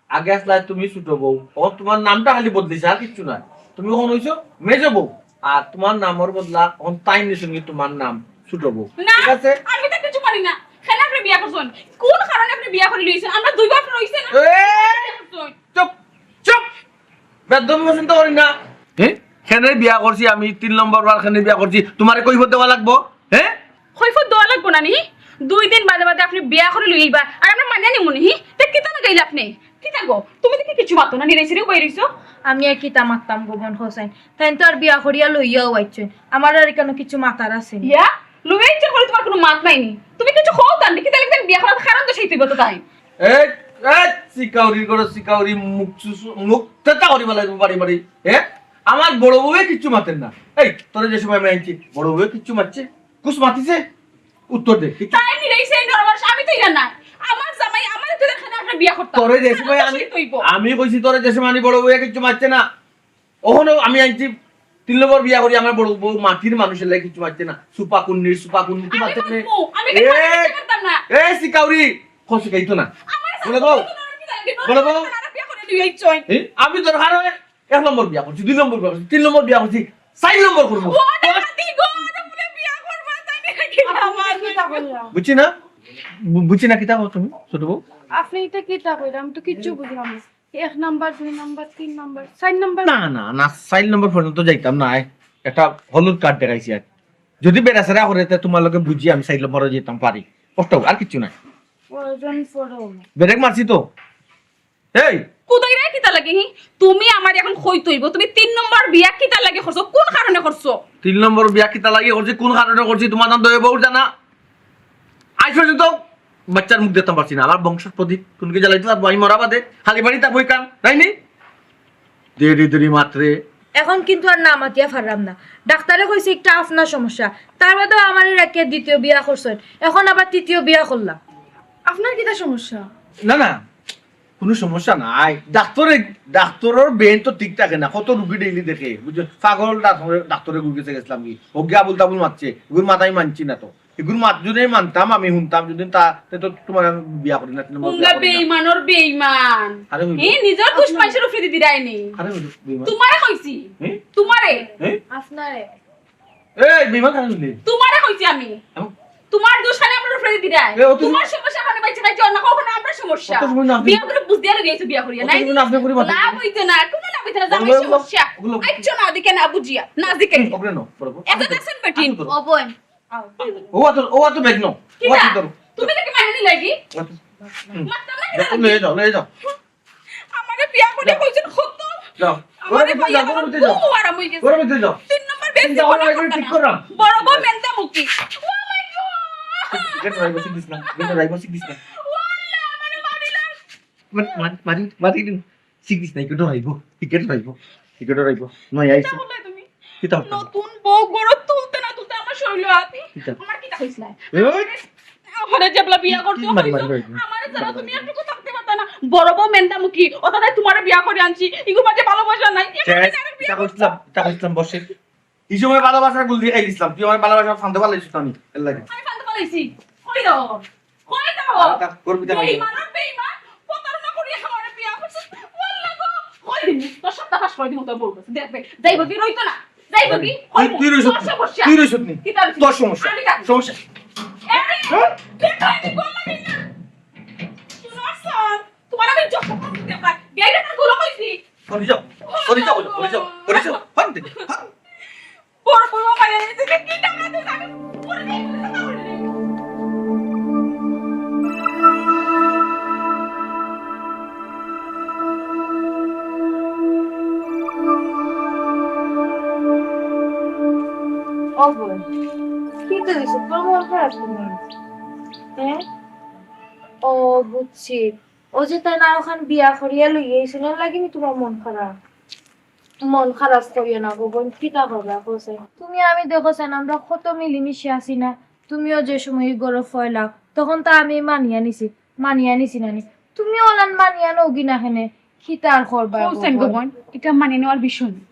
আগে আছলায় তুমি ছোট বউ, অখন তুমার নামটা খালি বদলিছে, আর কিচ্ছু নায়। তুমি অখন অইছো মেজ বউ, আর তুমার নামর বদলা অখন তাইন নিছইন তুমার নাম ছোট বউ। না, ঠিক আছে? আমি তো কিচ্ছু করি না। কেনে আপনে বিয়া করছইন? কুন কারণে আপনে বিয়া করি লইছইন? আমরা দুই বাপ রইছে না? এ! বিয়া করছইন। চুপ, চুপ। বেয়াদবি পছন্দ করি না। হ্যাঁ? কেনে বিয়া করছি আমি, তিন নম্বর বার কেনে বিয়া করছি, তুমারে কৈফত দেওয়া লাগবো? হ্যাঁ? কৈফত দেওয়া লাগবো না নি? দুই দিন বাদে বাদে আপনে বিয়া করি লইবা, আর আমরা মানিয়া নিমু নি? তে কিতা লাগাইলা আপনে? কিতা গো? তুমি দেখি কিচ্ছু মাতো না, নিরাই সিরাই বই রইছো। আমি আর কিতা মাততাম গো বইন কওছাইন? তাইন তো আর বিয়া করিয়া লইয়াও আইছইন, আমার আর ইখানো কিচ্ছু মাতার আছে নি। ইয়া? লইয়া আইছইন করি তুমার কুনু মাত নাই নি? তুমি কিচ্ছু কও তান, কিতা লাগি বিয়া করার কারণ তো সেই তুই বলতো তাই। এই, এই, সিকাউরি করো, সিকাউরি, মুখ চুষু, মুখ তেতা করি বলে বাড়ি বাড়ি। এ? আমার বড় বউয়ে কিচ্ছু মাতের না। এই, তোরে যে সময় আমি আনছি, বড় বউয়ে কিচ্ছু মাতছে? কুছ মাতিছে? উত্তর দে। কিচ্ছু তাই নি রে, সেই নরমাল, আমি তো ইরা না। আমার জামাই, আমার তো এখানে আপনার বিয়া করতাম। তোরে যে সময় আমি, আমি কইছি তোরে যে সময় আমি বড় বউয়ে কিচ্ছু মাতছে না। অখনো আমি আনছি তিন নম্বর বিয়া করি, আমার বড় বউ মাটির মানুষের লাগি কিচ্ছু মাতছে না। সুপা কুন্নির, সুপা কুন্নির, তুই আমি মাততে পারবো, আমি এ, কেন মাততে পারতাম না? এ, সিকাউরি, কো সিকাইতো না। আমার বলে বউ, সাথে কোনো আর কি লাগে? বলে বউ। আমার বিয়া করে লই আইছইন। এ, আমি দরকার হয় এক নম্বর বিয়া করছি, দুই নম্বর বিয়া করছি, তিন নম্বর বিয়া করছি, চার নম্বর করবো। ও, দাদি গো, ওটা পুরো বিয়া করবা, তাই নাকি? আমার কিতা কইলা? বুঝছি না? বু-, বুঝছি না, কিতা কও তুমি, ছোট বউ? আপনে ইটা কিতা কইলা? আমি তো কিচ্ছু বুঝলাম না। এক নাম্বার, দুই নাম্বার, তিন নাম্বার, চার নাম্বার। না না না, চাইর নম্বর পর্যন্ত যাইতাম না। আয়, একটা হলুদ কার্ড দেখাইছি আর। যদি বেড়াছেড়া করে, তে তুমার লগে বুঝি আমি চাইর নম্বরে যাইতাম পারি। কষ্ট হোক, আর কিচ্ছু নাই। প্রয়োজন পড়ো। ব্রেক মারছি তো। এই, কুদাইরা কিতা লাগে হি? তুমি আমার এখন কইতে অইবো, তুমি তিন নম্বর বিয়া কিতা লাগে করছো, কোন কারণে করছো? তিন নম্বর বিয়া কিতা লাগে করছি, কোন কারণে করছি, তুমার নাম দয়া বউর জানা। আজ পর্যন্ত বাচ্চার মুখ দেখতাম পারছি না। আমার বংশর প্রদীপ কোনকে জ্বালাইতে পারবো আমি মরা বাদে? খালি বাড়ি তা বই কান, তাই নি? দেরি দেরি মাত্রে। এখন কিন্তু আর না মাতিয়া পারলাম না। ডাক্তারে কইছে একটা আপনার সমস্যা, তার বাদেও আমারে রাখিয়া দ্বিতীয় বিয়া করছইন, এখন আবার তৃতীয় বিয়া করলা। আপনার কিতা সমস্যা? না না, কোনো সমস্যা নাই। ডাক্তারে, ডাক্তারর ব্রেন তো ঠিক থাকে না, কত রুগী ডেইলি দেখে, বুঝছো? পাগল ডাক্তারে, ডাক্তারে গুর গেছে গেছিলাম কি, ওকে আবুল তাবুল মাতছে, এগুর মাথায় মানছি না তো। এগুর মাত যদি মানতাম, আমি শুনতাম, যদি তা, তে তো তুমার আমি বিয়া করি না, তিন নম্বর বিয়া করি না। বেইমানর বেইমান। আরে হইল। এই নিজর দুষ মানুষর উপরে দিরায়নি। আরে হইল, বেইমান। তুমারে কইছি। হ্যাঁ? তুমারে। হ্যাঁ? আপনারে। এই, বেইমান কেন হইলে? তুমারে কইছি আমি। হ্যাঁ? তুমার দুষ খালি আমরার উপরে দিরায়। এ, অত সময় তুমার সমস্যা মানে বাইচে বাইচে অন্য কখন আমরার সমস্যা। অত সময় না আপনি বিয়া করে বুঝ দিয়া লইছো বিয়া করিয়া, অত নাই? সময় না আপনি করি মাতলেন। লাভ অইতো না, কোনো লাভ অইতো না, জামাই ওগুলো, ওগুলো, সমস্যা। ওগুলো। আচ্ছা না দিকে না বুঝিয়া, না দিকে। ওগুলো না, বড় বড়। এত দেখছেন বেটিন। আচ্ছা, ধরো। ও বোন, ও তো, ও তো ব্যাগ নাও। ও কিতা? তো ধরো। তুমি তাকে মানে নি লাগি? ও তো, হুম। মারতাম না দেখো, কিতা? লয়ে যাও, লয়ে যাও। আমারে বিয়া করে কইছেন কত? যাও। আমারে ঘরের ভিতরে বিয়া যাও, ঘরের করে ভিতরে যাও। খুব আরাম হই গেছে। ঘরের ভিতরে যাও। তিন নম্বর বেঞ্চে চিন্তা কোনো ভাবনা করে কথা ঠিক না। করো। বড় বউ মেন্তা মুখী। Oh my God. টিকিট রাইবো, সিক দিস না। টিকিট রাইবো, সিক দিস না। ও আল্লাহ, আমারে মারিলা। মারি, মারি, মারি, মারি দিন। সিক দিস না, ticket ribo, ticket ribo, ticket ribo. নয় আইছে। কিতা করলে তুমি? কিতা করতাম? নতুন বউ গরত তুলতে না তুলতে আমার শরীর আতি। কিতা? আমার কিতা হইছিল? এই! আমারে যেবলা বিয়া করতে মারি, মারি, কইছো, মারি, মারি। আমারে ছাড়া তুমি একটুকু থাকতে পারতা না। বড় বউ মেন্তা মুখী, ও তাতে তুমারে বিয়া করে আনছি। ইগো মাঝে ভালোবাসা নাই। শেষ। ইটা কইছিলাম, ইটা কইছিলাম, বসে। এই সময় ভালোবাসার গুল দিয়া খাইলিছলাম। তুই আমার ভালোবাসা ফান্দে ফালাইছিস তো আমি। এর লাগি। আমি ফান্দে ফালাইছি। কই দাও? কই দাও? তা করবি তা করবি। বেইমান আর বেইমান, প্রতারণা করি আমারে বিয়া করছিস। ওয়াল্লাহ গো, কই দিমু? তোর সব টাকা সই দিমু তোর বউর কাছে। দেখবে, যাইবো কি রইতো না? যাইবো কি? তুই, তুই রইছত তোর নি? সমস্যা। তুই রইছত নি? কিতা রইছত? তোর সমস্যা। আমি জানি। সমস্যা। আরে, দেখো, আমি বললাম না। শুনো, স্যার, তোমার আমি যত বলতে পারি। গেলে তার গুলো কইছি। সরি যাও, সরি যাও, সরি যাও, সরি যাও। ফান দে, ফান। বড় বড় মানে, এদিকে কি টাকা দিয়ে টাকা? পরে দিয়ে কথা বলে। ও বোন, কিতা অইছে? তোর মন খারাপ কেনে? হ্যাঁ? ও, বুঝছি। ও যে তাইন আরোখান বিয়া করিয়া লইয়া আইছইন, এর লাগি নি তুমার মন খারাপ? মন খারাপ করিও না গো বোন, কিতা করবা কও চাইন? তুমি আমি দেখো চাইন, আমরা কত মিলিমিশি আছি না? তুমিও যে সময় ই ঘরো পয়লা, তখন তো আমি মানিয়া নিছি, মানিয়া নিছি না নি? তুমি অলান মানিয়া নওগি না কেনে? কিতা আর করবা গো বোন? ইটা মানিয়া নেওয়ার বিষয় না।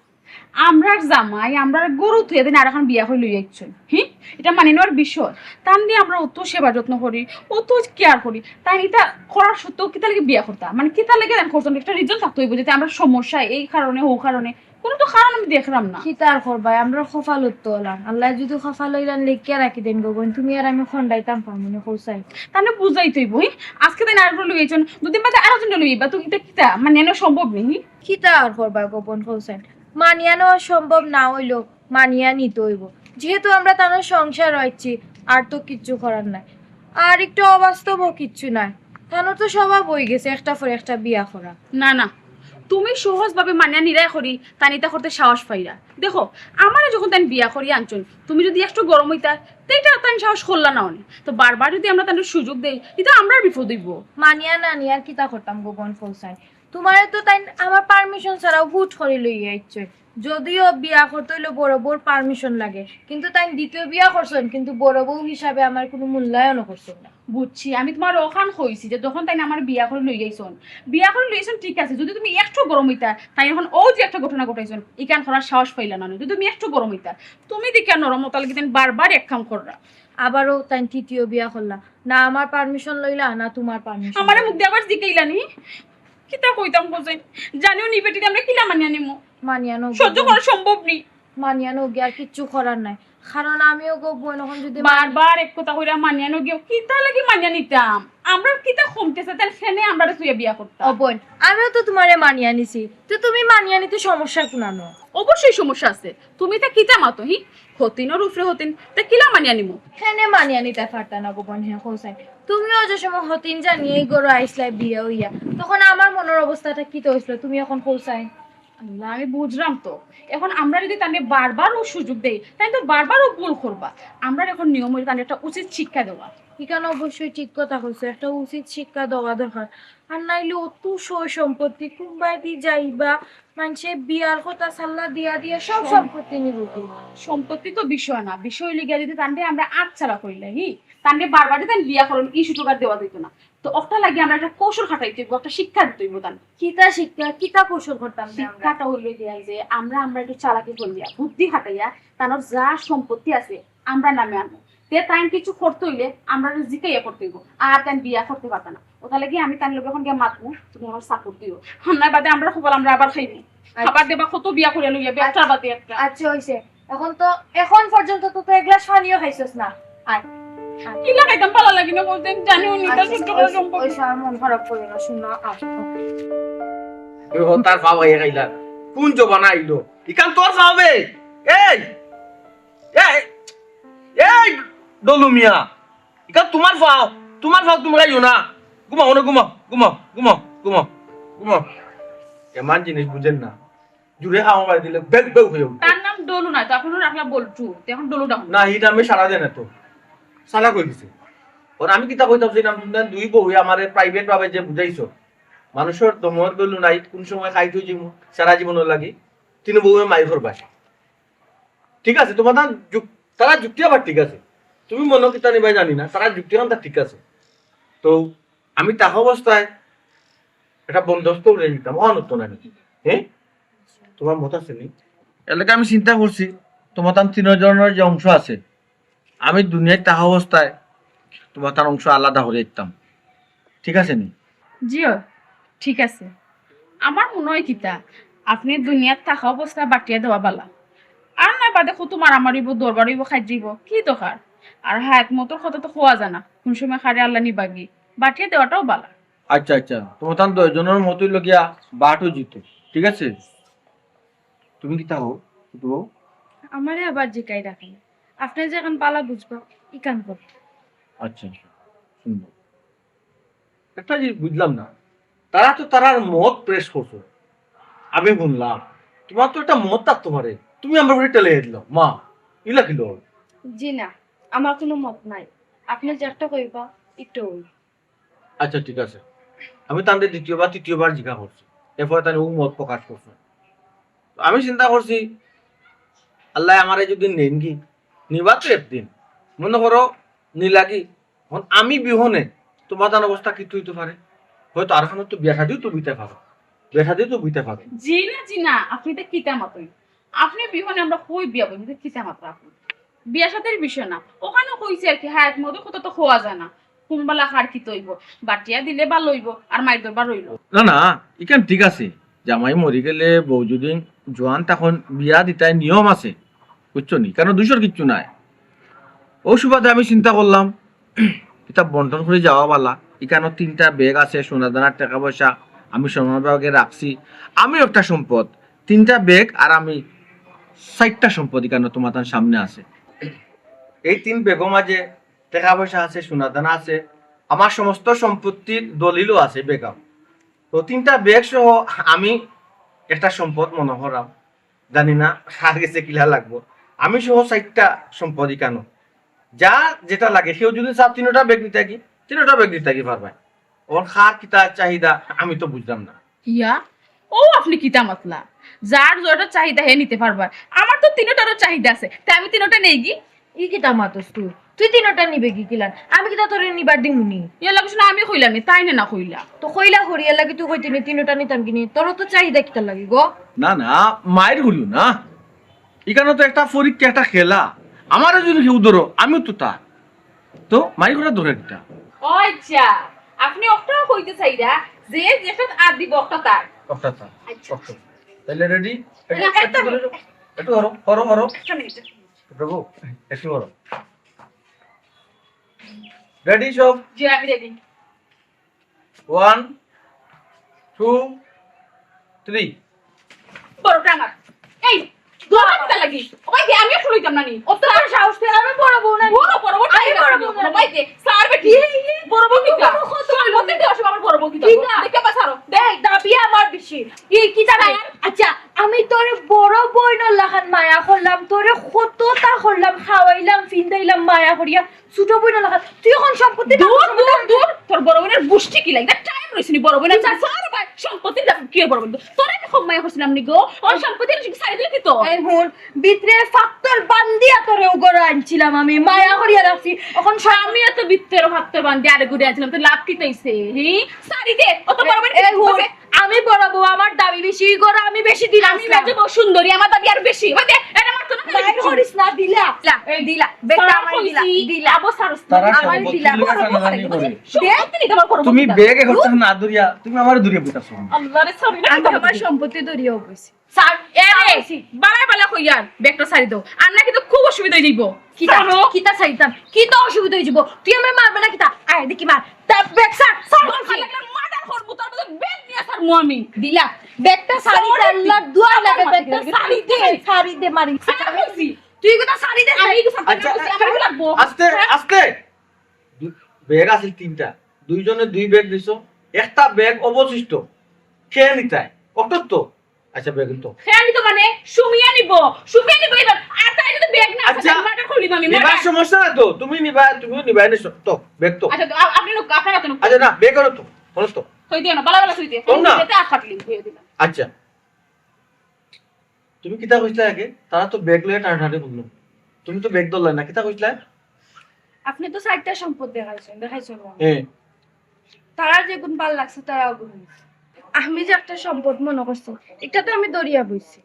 আমরার জামাই, আমরার গরু থুইয়া দিন আর এখন বিয়া করি লই আইছইন। হি? ইটা মানিয়া নেওয়ার বিষয়। তান দি আমরা অত সেবা যত্ন করি, অত care করি। তাইন ইটা করার সত্ত্বেও কিতা লাগি বিয়া করতা? মানে কিতা লাগি তাইন করছইন? একটা reason থাকতে অইবো, যাতে আমরার সমস্যা এই কারণে, ও কারণে। কোনো তো কারণ আমি দেখরাম না। কিতা আর করবায়, আমরার কপালত তো অলান। আল্লায় যুদি কপালো ইলান লেখিয়া রাখি দেইন গো বোন, তুমি আর আমি খন্ডাইতাম পারমু নি কও চাইন? তাইলে বুঝাইতে অইবো, হি? আজকে তাইন আরোরে লই আইছইন, দুদিন বাদে আরোজনরে লই আইবা, তো ইটা কিতা? মানে এনে সম্ভব নি, হি? কিতা আর করবা গো বোন কও চাইন? মানিয়া নেওয়া সম্ভব না অইলেও মানিয়া নিতে অইবো। যেহেতু আমরা তানর সংসারো আইছি, আর তো কিচ্ছু করার নাই। আর একটু অবাস্তবও কিচ্ছু নাই। তানর তো স্বভাব অইগেছে একটার পর একটা বিয়া করা। না, না, তুমি সহজভাবে মানিয়া নিরায় করি তাইন ইতা করতে সাহস পাইরা। দেখো, আমারে যখন তাইন বিয়া করি আনছইন, তুমি যুদি একটু গরম অইতা, তে ইটা তাইন সাহস করলা না অনে। তো বারবার যুদি আমরা তানরে সুযোগ দেই, ইতা আমরার বিপদ অইবো। মানিয়া না নিয়া আর কিতা করতাম গো বোন কও চাইন? তুমারে তো তাইন আমার permission ছাড়াও হুট করি লইয়া আইছইন। যদিও বিয়া করতে অইলে বড় বউর permission লাগে, কিন্তু তাইন দ্বিতীয় বিয়া করছইন, কিন্তু বড় বউ হিসাবে আমার কুনু মূল্যায়নও করছইন না। বুঝছি, আমি তুমারে অখান কইছি যে যখন তাইন আমারে বিয়া করি লই আইছইন, বিয়া করি লই আইছইন ঠিক আছে, যুদি তুমি একটু গরম অইতা, তাইন অখন অউ যে একটা ঘটনা ঘটাইছইন, ইখান করার সাহস পাইলা না, যুদি তুমি একটু গরম অইতা, তুমি দেখিয়া নরম অতা লাগি তাইন বারবার এক কাম কররা। আবারও তাইন তৃতীয় বিয়া করলা, না আমার permission লইলা, না তুমার permission। আমারে মুখ দিয়া আবার জিকাইলা নি? কিতা কইতাম কও চাইন? জানিও নি বেটিরে আমরা কিলা মানিয়া নিমু। মানিয়া নেওগি। সহ্য করা সম্ভব নি। মানিয়া নেওগি, আর কিচ্ছু করার নাই। কারণ আমিও গো বোন, এখন যদি বারবার এক কথা কইরা মানিয়া নগিও, কিতা লাগি মানিয়া নিতাম? আমরা কিতা কমতেছে, তাইন কেনে আমরারে থুইয়া বিয়া করতা? ও বোন, আমিও তো তুমারে মানিয়া নিছি, তো তুমি মানিয়া নিতে সমস্যা কুনানো? অবশ্যই সমস্যা আছে। তুমি তা কিতা মাতো হি? হতিনর উপরে হতিন, তা কিলা মানিয়া নিমু? কেনে মানিয়া নিতা পারতা না গো বোন, হে হোসেন? তুমিও যে সময় হতিন জানিয়া এই ঘরো আইছলায় বিয়া অইয়া, তখন আমার মনর অবস্থাটা কিতা অইছিল, তুমি এখন হোসেন? আল্লাহ, আমি বুঝরাম তো। এখন আমরা যদি তানরে বারবার অউ সুযোগ দেই, তাইন তো বারবার অউ ভুল করবা। আমরার এখন নিয়ম অইলো তানরে একটা উচিত শিক্ষা দেওয়া। ইখান অবশ্যই ঠিক কথা কইছো, একটা উচিত শিক্ষা দেওয়া দরকার। আর নাইলে অত সয় সম্পত্তি কুনবায়দি যাইবা, মানষে বিয়ার কথা সাল্লা দিয়া দিয়া সব সম্পত্তি নিবো। সম্পত্তি তো বিষয় না, বিষয় অইলো গিয়া যদি তানরে আমরা আচ্ছাড়া করিলাই, হি, তানরে বারবার যদি তান বিয়া করইন, ই সুযোগ আর দেওয়া যাইতো না। তো অকটা লাগি আমরা একটা কৌশল খাটাইতে অইবো, একটা শিক্ষা দিতে অইবো তানরে। কিতা শিক্ষা, কিতা কৌশল করতাম যে আমরা? শিক্ষাটা অইলো গিয়া যে আমরা, আমরা একটু চালাকি করিয়া, বুদ্ধি খাটাইয়া, তানর যা সম্পত্তি আছে, আমরা নামে আনমু। তে তাইন কিছু করতে অইলে আমরারে জিকাইয়া করতে অইবো, আর তাইন বিয়া করতে পারতা না। অতার লাগি আমি তাইন লগে এখন গিয়া মাতমু, তুমি আমার সাপোর্ট দিও। হামনার বাদে আমরা কপাল আমরা আবার খাইমু। আচ্ছা। আবার দেখবা কত বিয়া করিয়া লইয়া, একটার বাদে একটা। আচ্ছা, অইছে। এখন তো, এখন পর্যন্ত তো, তো এক গ্লাস পানিও খাইছস না। আয়, আয়। কিলা খাইতাম, ভালা লাগে না বলতে, জানিও নি, তার আচ্ছা, সহ্য করা অইছে, সম্ভব না। অইছে, আর মন খারাপ করিও না, শুনো, আয়। ও, তার পাও ভাইয়া খাইলা। কোন জমানা আইলো? ইখান তোর পাও বে? এই! এই! এই! ডলু মিয়া! ইখান তুমার পাও, তুমার পাও তুমি খাইও না। ঘুমাও, ওনে ঘুমাও, ঘুমাও, ঘুমাও, ঘুমাও, ঘুমাও। এমন জিনিস বুঝেন না। জুরে খাওয়া মারি দিলে বেউ বেউ অইয়া উঠে। তার নাম ডলু না, তো আপনারা রাখলা বল্টু, তো এখন ডলু ডাকুন। না, ই নামে সারা দেয় না তো। চালাক অই গেছে। আর আমি কিতা কইতাম, যে নাম তুমি দুই বউয়ে আমারে প্রাইভেট ভাবে যে বুঝাইছো, মানুষর দমর বেলু নাই, কোন সময় খাইত অই যিমু, সারা জীবনর লাগি, তিন বউয়ে মাইর করবা। ঠিক আছে, তোমার তান যুক-, তারা যুক্তি আবার ঠিক আছে। তুমি মনো কিতা নিবায় জানি না, তারা যুক্তি আনতা ঠিক আছে। তো আমি থাকা অবস্থায় একটা বন্দোবস্ত করে নিতাম, অহান অতো না নি? হ্যাঁ, তোমার মত আছে নি? এর লাগি আমি চিন্তা করছি, তোমার তান তিনজনর যে অংশ আছে, আমি দুনিয়াত থাকা অবস্থায় তোমার তান অংশ আলাদা করি দিতাম, ঠিক আছে নি? জি অয়, ঠিক আছে। আমার মনো অয় কিতা, আপনে দুনিয়াত থাকা অবস্থায় বাটিয়া দেওয়া ভালা। আর নায় বাদে কত মারামারি অইবো, দরবার অইবো, খাইট যাইবো, কি দরকার? আর হায়াত মউতর কথা তো কওয়া যায় না, কোন সময় কারে আল্লায় নিবাগি, বাটিয়া দেওয়াটাও ভালা। আচ্ছা, আচ্ছা, তোমার তান দুইজনর মত অইলো গিয়া বাটও জিতো, ঠিক আছে? তুমি কিতা কও, ছোট বউ? আমারে আবার জিকাইরা কেনে? আপনে যেখান ভালা বুঝবা, ইখান করো। আচ্ছা, আচ্ছা, সুন্দর। একটা জিনিস বুঝলাম না, তারা তো তারার মত পেশ করছে, আমি হুনলাম, তোমার তো একটা মত থাকতো পারে, তুমি আমরার উপরে ঠেলাইয়া দিলাও, মা, ইলা কিলা? জি না, আমার কুনু মত নাই, আপনে যেটা কইবা, ইটাউ অইবো। আচ্ছা, ঠিক আছে। আমি তানরে দ্বিতীয়বার, তৃতীয়বার জিকার করছি। এরপরে তাইন অউ মত প্রকাশ করছে। তো আমি চিন্তা করছি, আল্লায় আমারে যুদি নেইনগি, নিবা তো একদিন। মনো করো, নিলাগি। এখন আমি বিহনে তোমার তান অবস্থা কিতা অইতো পারে? হয়তো আরফানর তো বিয়া শাদিও তো অইতে পারে। বিয়া শাদিও তো অইতে পারে। জি না, জি না, আপনে ইতা কিতা মাতইন? আপনে বিহনে আমরা কই বিয়া বইমু, ইতা কিতা মাতইন আপনে? বিয়া শাদির বিষয় না, অখানো কইছি আর কি, হায়াত মউতর কথা তো কওয়া যায় না, কুনবেলা কার কিতা অইবো, বাটিয়া দিলে ভালা অইবো, আর মাইর দরবার রইলো। না, না, ইখান ঠিক আছে, জামাই মরি গেলে বউ যুদি জোয়ান তখন বিয়া দিতায় নিয়ম আছে, বুঝছো নি? কারণ দুষর কিচ্ছু নাই। অউ সুবাদে আমি চিন্তা করলাম, ইতা বন্টন করি যাওয়া ভালা। ইখানো তিনটা ব্যাগ আছে, সোনা দানা, টেকা পয়সা, আমি সোনা ব্যাগে রাখছি। আমিও একটা সম্পদ, তিনটা ব্যাগ আর আমি চাইরটা সম্পদ ইখানো তোমার তান সামনে আছে। এই তিন ব্যাগর মাঝে টেকা পয়সা আছে, সোনা দানা আছে, আমার সমস্ত সম্পত্তির দলিলও আছে ব্যাগো। তো তিনটা ব্যাগ সহ আমি একটা সম্পদ মনো করাম, জানি না কার গেছে কিলা লাগবো। আমি সহ চাইরটা সম্পদ ইখানো, যার যেটা লাগে, কেউ যুদি চায় তিনোটা ব্যাগ নিতাগি, তিনোটা ব্যাগ নিতাগি পারবায়। অখন কার কিতা চাহিদা আমি তো বুঝলাম না। ইয়া, অউ আপনে কিতা মাতলা? যার যেটা চাহিদা হে নিতে পারবা। আমার তো তিনোটারও চাহিদা আছে, তে আমি তিনোটা নেইগি। ই কিতা মাতস তুই? তুই তিনোটা নিবে কি কিলান? আমি কিতা তোরে নিবার দিমু নি? ইয়ার লাগি শুনো, আমি কইলাম নি, তাইন না কইলা। তো কইলা করি, এর লাগি তুই কইতে নি তিনোটা নিতাম কিনি? তোরও তো চাহিদা কিতা লাগি গো? না, না, মাইর করিও না। ইখানো তো একটা পরীক্ষা, একটা খেলা। আমারে যুদি কেউ ধরো, আমিও তো তা। তো মাইর করার দরকার কিতা? ও আচ্ছা, আপনে অকটাউ কইতে চাইরা যে যেটাত আত দিবো অকটা তার। অকটা তার। আচ্ছা। অকটা। তাইলে রেডি? না, একটা একটু ধরো, একটু ধরো, ধরো, ধরো। একটা মিনিট, একটা মিনিট। প্রভু, একটু বড়। রেডি সব? জি, আমি রেডি। One, two, three. বড়টা আমার। এই, দোয়া কিতা লাগি? ও ভাই, দে, আমিও শুনতাম না নি। ও তো আর সাহস পেয়ে আমি বড় বউ না নি। বড়, বড়, বড়, আমি বড় বউ না নি। ভাই, দে, স্যার বেটি। বড় বউ কিতা? বড় কত? তোর মধ্যে দে, আসলে আমার বড় বউ কিতা? কিতা? দেখে পাস আরো। দেখ, দাবি আমার বেশি। কি, কিতা রে? আচ্ছা, আমি তোরে বড় বইনর লাখান মায়া করলাম, তোরে কততা করলাম, খাওয়াইলাম, ফিন্দাইলাম মায়া করিয়া, ছোট বইনর লাখান। তুই এখন সম্পত্তি দূর, দূর, দূর। তোর বড় বইনর গুষ্টি কি লাগে? টাইম রইছে নি বড় বইনর। আচ্ছা, স্যার ভাই, সম্পত্তি দা-, কি বড় বইন? তোরে আমি কম মায়া করছিলাম নি গো? ওর সম্পত্তি সারি দিলে কি তো? এই হুন, ভিতরে ফাত্তর বান্দিয়া তোরে উগরে আনছিলাম আমি, মায়া করিয়া রাখছি। এখন সা- আমি এত ভিতরে ফাত্তর বান্দি আরে ঘুরে আনছিলাম, তো লাভ কি তৈছে? হি? সারি দে, অত বড় বইন এ, এ, হুন, আমি বড় বউ, আমার দাবি বেশি, ই ঘরে আমি বেশি দিন আমি আসলাম। বেশি বড় সুন্দরী, আমার দাবি আর বেশি। ওই দে, এটা মারতো না, মাইর করিস না, দিলা। দিলা, এই দিলা, বেটা আমার দিলা, কইছি, দিলা। আবো সারস না। তারা আমার সম্পত্তি দিলা। লইয়া টানাটানি করে। সম্পত্তি নিতে আমার বড় বউ তুমি দিলা। ব্যাগ এখন না ধরিয়া, তুমি আমারে ধরিয়া বুঝাছো। আল্লাহ রে, সামনে আমি আমার সম্পত্তি ধরিয়াও বইছি। স্যার, এ রে, বালা বালা কইয়ার, ব্যাগটা ছাড়ি দাও। আর না কিন্তু খুব অসুবিধা হয়ে যাইব। কিতা, ছাড়ো। কিতা ছাড়িতাম? কিতা অসুবিধা হয়ে যাব? তুই আমারে মারবে না কিতা? আয় দেখি মার। তা ব্যাগ ছাড়, ছাড় বলছি। মার্ডার করবো, তার মধ্যে ব্যাগ নিয়ে ছাড়মু আমি। দিলা, ব্যাগটা ছাড়ি দে, আল্লাহর দোয়া লাগে, ব্যাগটা ছাড়ি দে, ছাড়ি দে, মারি। ছাড় কইছি। তুই কথা ছাড়ি দে, আমি ছাড়ি। আচ্ছা, কইছি, আমার লাগবো। আস্তে, হ্যাঁ? আস্তে। দু-, ব্যাগ আছিল তিনটা, দুইজনে দুই ব্যাগ দিছো, একটা ব্যাগ অবশিষ্ট। কে নিতায়? অটো তো। আচ্ছা, ব্যাগ তো। কে নিত মানে? সুমিয়া নিব, সুমিয়া নিব এবার। আর তাই যদি ব্যাগ না আছে, আচ্ছা, তাহলে মার্ডার করি দিমু আমি, নিবার মার্ডার। সমস্যা না তো, তুমি নিবা, তুমিও নিবা, এনে সব তো, ব্যাগ তো। আচ্ছা, তো আ-, আপনি নো-, আপনারা তো নো- আচ্ছা, না, ব্যাগ করো তো, করো তো। থই দিও না, বালা বালা থই দিও। কম না? আমি যেতে আর কাটলি, থই দিলাম। আচ্ছা, তুমি কিতা কইছিলা আগে? তারা তো ব্যাগ লইয়া টানাটানি করলো, তুমি তো ব্যাগ ধরলা না, কিতা কইছিলা? আপনি তো চারটা সম্পদ দেখাইছেন, দেখাইছেন না। হ্যাঁ। তারা যেগুন ভালা লাগছে, তারা ওগুন নিছে। আমি যে একটা সম্পদ মনে করছি, এটা তো আমি ধরিয়া বইছি।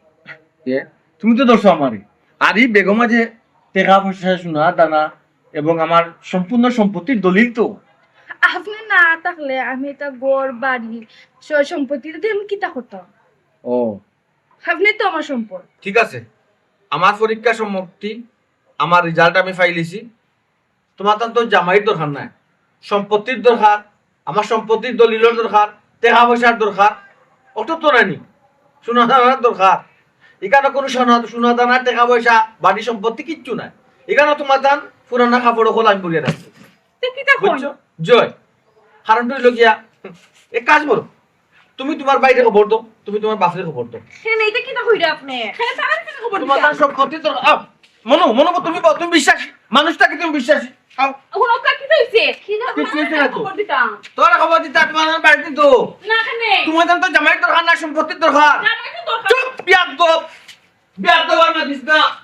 এ, তুমি তো ধরছো আমারে। আর এই ব্যাগর মাঝে টেকা পয়সা, সোনা দানা এবং আমার সম্পূর্ণ সম্পত্তির দলিল তো। আপনি না থাকলে আমি এটা ঘর বাড়ি স-, সম্পত্তি দিয়ে আমি কিতা করতাম? ও। আপনি তো আমার সম্পদ। ঠিক আছে, আমার পরীক্ষা সমাপ্তি, আমার রেজাল্ট আমি পাইলিছি। তোমার তান তো জামাইর দরকার নাই, সম্পত্তির দরকার, আমার সম্পত্তির দলিলর দরকার, টেকা পয়সার দরকার, অত তো নাইনি, সোনা দানার দরকার। এখানে কোনো সোনা, সোনা দানা, টেকা পয়সা, বাড়ি সম্পত্তি কিচ্ছু নাই। এখানে তোমার তান পুরানা কাপড় অকল আমি পরিয়া রাখছি। তে কিতা কইন? বুঝছো? জয়। কারণ তুই লগিয়া, এক কাজ করো, তুমি তোমার বাইরে খবর দাও, তুমি তোমার বাপরে খবর দাও। কেনে, এটা কিতা কইরা আপনি? কেনে তারা কিতা খবর তোমার দিতা? তার সব ক্ষতি তো, আহ, মনো, মনো, তুমি বল, তুমি বিশ্বাসী, মানুষটাকে তুমি বিশ্বাসী। আও। হুনো, কার কিতা হইছে? কি দরকার? কিচ্ছু হইছে না তো। খবর দিতাম। তোরা খবর দিতা, তোমার বাড়িতে তো। না, কেনে? তোমার তো জামাইর দরকার না, সম্পত্তির দরকার। জামাই তো দরকার। চুপ, বিয়াদ্দব। বিয়াদ্দব আর না দিস না।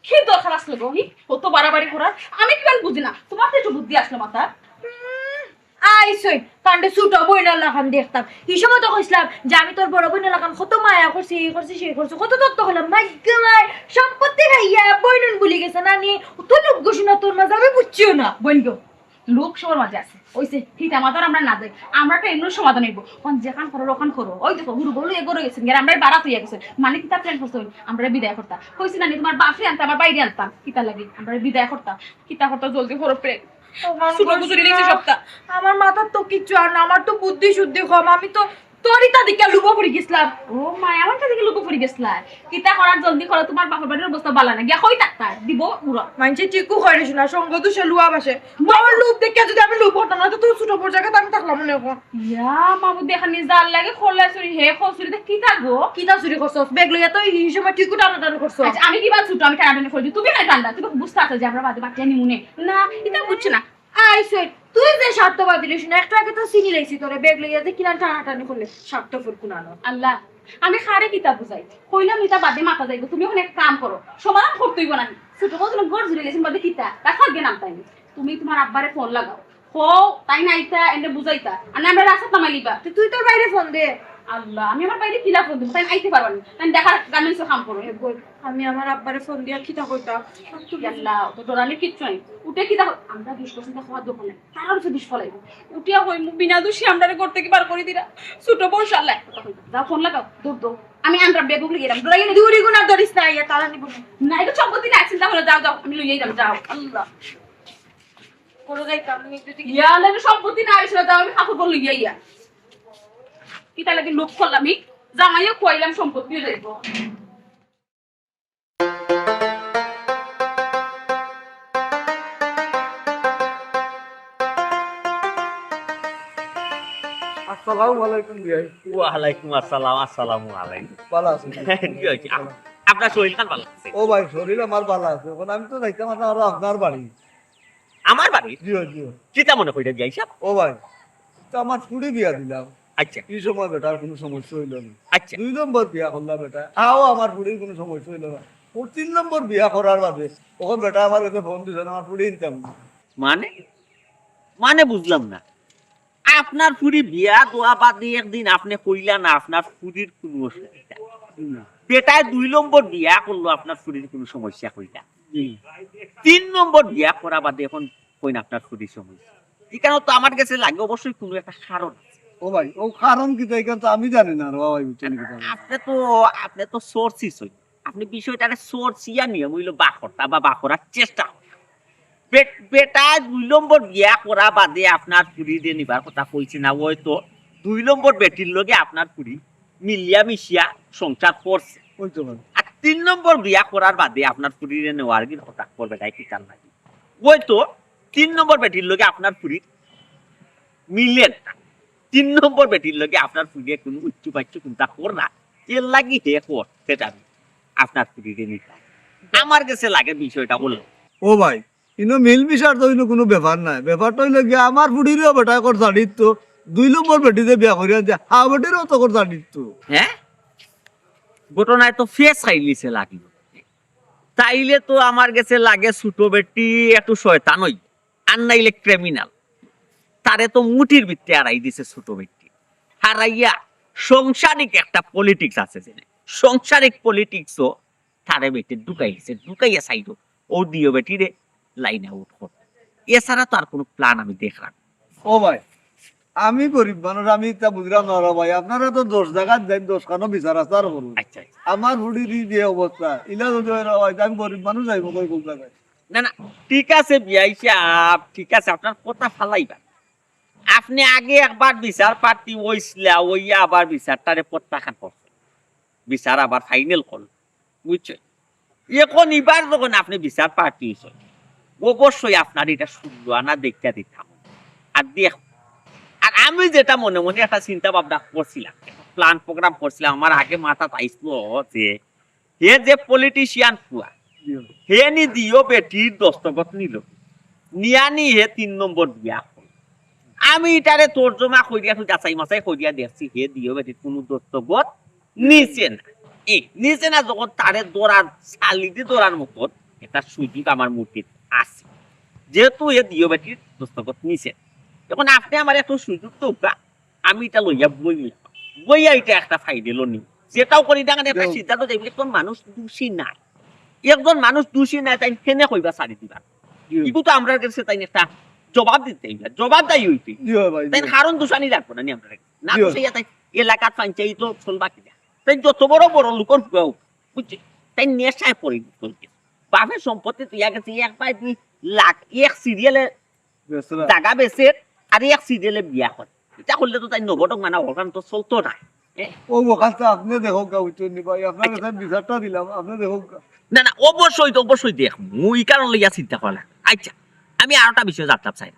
কি দরকার আসলো গো, হি? অত বাড়াবাড়ি করার? আমি কিমান বুঝি না। তোমার তো একটু বুদ্ধি আসলো মাথাত। উম, আইসই, কাণ্ডে ছোট বইনর লাখান দেখতাম। এই সময় তো কইছিলাম যে আমি তোর বড় বইনর লাখান কত মায়া করছি, এই করছি, সেই করছি, কত তত্ত্ব করলাম। মাইগ্গা মাই, সম্পত্তি খাইয়া বইনন ভুলি গেছে না নি? অত লোক ঘোষণা তোর মাঝে আমি বুঝছিও না। বইন গো, লোক সবার মাঝে আছে। ওই যে হিতা মাতার আমরা না যাই, আমরা একটা এমনি সমাধান হইব। কোন যেখান করো, ওখান করো। ওই দেখো, গুরু বলু এগো রয়ে গেছেন, গেলে আমরা বারাত হইয়া গেছে। মানে কিতা প্ল্যান করছো? আমরা বিদায় করতাম। কইছি না নি, তোমার বাপরে আনতে, আমার বাইরে আনতাম। কিতা লাগি? আমরা বিদায় করতাম। কিতা করতাম? জলদি করো প্ল্যান। ওমান ছোট করছি গুজুরি না। নিয়েছে সবটা। আমার মাথার তো কিচ্ছু আর না, আমার তো বুদ্ধি শুদ্ধি কম। আমি তো তোর ইতা দিকে লুবো পড়ি গেছিলাম। ও মা, আমার ইতা দিকে লুবো পড়ি গেছিলাম। কিতা করার জলদি করো, তোমার বাপের বাড়ির অবস্থা বালা না। গিয়া কই থাকতা? দিব উড়া। মানছে ঠিকও করে শোনা, সঙ্গ তো সে লুয়া বাসে। তোর লোভ দেখে যদি আমি লোভ করতাম না, তো তোর ছোট বড় জায়গাতে আমি থাকলাম মনে এখন। ইয়া, মামু দেখা নিজ দার লাগে খোলা চুরি, হে খোল চুরি, তা কিতা গো? কিতা চুরি করছস? ব্যাগ লইয়া তো এই সময় ঠিকও টানাটানি করছস। আচ্ছা, আমি কিবা ছোট, আমি টানাটানি করি। তুমি খালি টানলা, তুমি বুঝতে আসো যে আমরা বাদে বাচ্চা নিমুনে। না, এটা বুঝছো না। আইসই, তুই যে স্বার্থবাদী রে, শুনে একটু আগে তো চিনি লাইছি তোরে, ব্যাগ লইয়া যে কিনা টানাটানি করলে, স্বার্থপর কুনানো। আল্লাহ, আমি খারে কিতা বুঝাই? কইলাম ইতা বাদে মাথা যাইব, তুমি এখন এক কাম করো, সমাধান করতেই না। ছোট বউ তুমি ঘর জুড়ে গেছেন বাদে কিতা? রাখাল গে নাম তাই। তুমি তোমার আব্বারে ফোন লাগাও, কও তাই না ইতা এনে বুঝাইতা, আর না আমরা রাস্তা নামাই লিবা। তো তুই তোর বাইরে ফোন দে। আল্লাহ, আমি আমার বাইরে কিলা ফোন দিমু? তাইন আইতে পারবা না। তাইন ঢাকার গার্মেন্টসো কাম করো। এ বই, আমি আমার আব্বারে ফোন দিয়া কিতা কইতাম? আল্লাহ, তো ডরানি কিচ্ছু নাই। উঠে কিতা কই-, আমরা বিশ বছর হওয়ার দোকানে তারা হচ্ছে বিষ ফলাইব। উঠিয়া কইমু, বিনা দোষী আমরারে ঘর থাকি বার করি দিরা। ছোট বউ শালা। যাও, ফোন লাগাও, দৌড় দৌড়। আমি আনরাম বেগুক লিয়ে এরাম। ডরাই না। দূরি গুনা ধরিস না, ইয়া তারা নিব না। না, এটা সম্পত্তি না, চিন্তা করো, যাও, যাও, আমি লইয়া যাম, যাও। আল্লাহ। কোনো যাইতাম না, একটু দেখি। ইয়া, না, এটা সম্পত্তি না, এটা যাও, আমি কাপড় পর লইয়া ইয়া। কিতা লাগে লোভ করলাম, ই? জামাইও খুয়াইলাম, সম্পত্তিও যাইব। আসসালামু আলাইকুম বিয়াই। ওয়ালাইকুম আসসালাম, আসসালামু আলাইকুম। ভালো আছেন? জি, জি। আপ-, আপনার শরীর খান ভালা আছে? ও ভাই, শরীর আমার ভালো আছে। এখন আমি তো যাইতাম আরো আপনার বাড়ি। আমার বাড়ি? জিও, জিও। কিতা মনে কইরা যাই সাহেব? ও ভাই, তো আমার ফুড়ি বিয়া দিলাম। আচ্ছা। এই সময় বেটার কোনো সমস্যা হইল না। আচ্ছা। দুই নম্বর বিয়া করলাম বেটা, তাও আমার ফুড়ির কোনো সমস্যা হইল না। ও তিন নম্বর বিয়া করার বাদে ওখান বেটা আমার কাছে ফোন দিছে, আমার ফুড়ি নিতাম না। মানে? মানে বুঝলাম না। আপনার ফুড়ি বিয়া দেওয়া বাদে একদিন আপনি কইলা না আপনার ফুড়ির কোনো অসুবিধা। বেটায় দুই নম্বর বিয়া করলো, আপনার ফুড়ির কোনো সমস্যা কইলা। তিন নম্বর বিয়া করা বাদে এখন কইন আপনার ফুড়ির সমস্যা। এখানে তো আমার কাছে লাগে অবশ্যই কোনো একটা কারণ আছে। ও ভাই, ও কারণ কিতা ইখান তো আমি জানি না রে ভাই, বুঝছেন কিতা? আপনি তো, আপনি তো সোর্সই সই। আপনি বিষয়টারে সোর্সিয়া নিয়ম হইলো বাকরতা বা বাকরার চেষ্টা করতা। বে-, বেটায় দুই নম্বর বিয়া করা বাদে আপনার ফুড়িরে নিবার কথা কইছে না, ওই তো দুই নম্বর বেটির লগে আপনার ফুড়ি মিলিয়া মিশিয়া সংসার করছে। ওই তো ভাই। আর তিন নম্বর বিয়া করার বাদে আপনার ফুড়িরে নেওয়ার কি কথা করবে, তাই কি তার লাগে? ওই তো তিন নম্বর বেটির লগে আপনার ফুড়ির মিলে না। তিন নম্বর বেটির লগে আপনার ফুড়িয়ে কোনো উচ্চ বাচ্চ চিন্তা কর না। এর লাগি হে কর, সেটা আমি আপনার ফুড়িরে নিতাম। আমার কাছে লাগে বিষয়টা বললো। ও ভাই, ইনো মিল মিশার তো ইনো কোনো ব্যাপার নাই। ব্যাপারটা হইলো গিয়া আমার ফুড়িরেও বেটায় কর জানিত তো, দুই নম্বর বেটিতে বিয়া করিয়া যে হা বেটিরও তো কর জানিত তো। হ্যাঁ, ঘটনায় তো ফেস খাইলিছে লাগলো। তাইলে তো আমার কাছে লাগে ছোট বেটি একটু শয়তান হই, আর নাইলে ক্রিমিনাল। তারে তো মুঠির ভিতরে হারাই দিছে ছোট বেটি। হারাইয়া সাংসারিক একটা পলিটিক্স আছে যে, সাংসারিক পলিটিক্সও তারে বেটি ঢুকাই দিছে, ঢুকাইয়া সাইডো ও দিও বেটিরে লাইন আউট কর। এছাড়া তো আর কোনো প্ল্যান আমি দেখলাম না। ও ভাই, আমি গরিব মানুষ, আমি ইতা বুঝলাম না রে ভাই। আপনারা তো দশ জাগাত যাইন, দশ খানো বিচার আচার করুন। আচ্ছা, আচ্ছা। আমার ফুড়ির যে অবস্থা, ইলা যদি হয় রে ভাই, আমি গরিব মানুষ যাইব কই কোন জায়গায়? না, না, ঠিক আছে বিয়াই সাহেব, ঠিক আছে, আপনার কথা ফালাইবা। আপনি আগে একবার বিচার প্রার্থী হইছিলা, ওই আবার বিচারটারে প্রত্যাখ্যান করছে, বিচার আবার ফাইনাল করল, বুঝছেন? এখন এবার যখন আপনি বিচার প্রার্থী হইছেন, অবশ্যই আপনার এটা ষোলো আনা দেখিয়া দিতাম। আর দেখ, আর আমি যেটা মনে মনে একটা চিন্তা ভাবনা করছিলাম, প্ল্যান প্রোগ্রাম করছিলাম, আমার আগে মাথাত আইছিল যে হে যে পলিটিশিয়ান পুয়া, হে নি দিও বেটির দস্তখত নিল, নিয়া নি হে তিন নম্বর বিয়া করল। আমি ইটারে তর্জমা করিয়া, একটু যাচাই মাচাই করিয়া দেখছি, হে দিও বেটির কোনো দস্তখত নিছে না। এ, নিছে না যখন, তারে ধরার, সালিদি ধরার মতন একটা সুযোগ আমার মুঠিত আছে, যেহেতু হে দিও বেটির দস্তখত নিছে। এখন আপনি আমার একটু সুযোগ দেউক্কা, আমি ইটা লইয়া বই, বইয়া ইটা একটা ফাইনাল নিমু। যেটাও করি না কেন একটা সিদ্ধান্ত যাইব। একজন মানুষ দোষী নাই, একজন মানুষ দোষী নাই, তাইন কেনে কইবা ছাড়ি দিবা? ইগু তো আমরার কাছে তাইন একটা জবাব দিতে হইবা, জবাবদারি হইতে হইবা। তাইন কারণ দোষানি লাগবো না নি আমরার কাছে। না দোষাইয়া তাইন এলাকার পঞ্চায়েত চলবা কিনা? তাইন যত বড় বড় লোকর পুয়া হোক, বুঝছে? তাইন নেশায় পড়ে গেছে। বাপের সম্পত্তি তুইয়া গেছে এক বাই দুই লাখ, এক সিরিয়ালে জাগা বেচে আর এক সিরিয়ালে বিয়া করে। ইটা করলে তো তাইন নবটক মানা ওখান তো চলতো না। ও ওখান তো আপনি দেখউক্কা, বুঝছেন নি ভাই, আপনার কাছে বিচারটা দিলাম, আপনি দেখউক্কা। না, না, অবশ্যই তো, অবশ্যই দেখমু, ই কারণ লইয়া চিন্তা করলাম। আচ্ছা, আমি আরোটা বিষয় জানতাম চাই,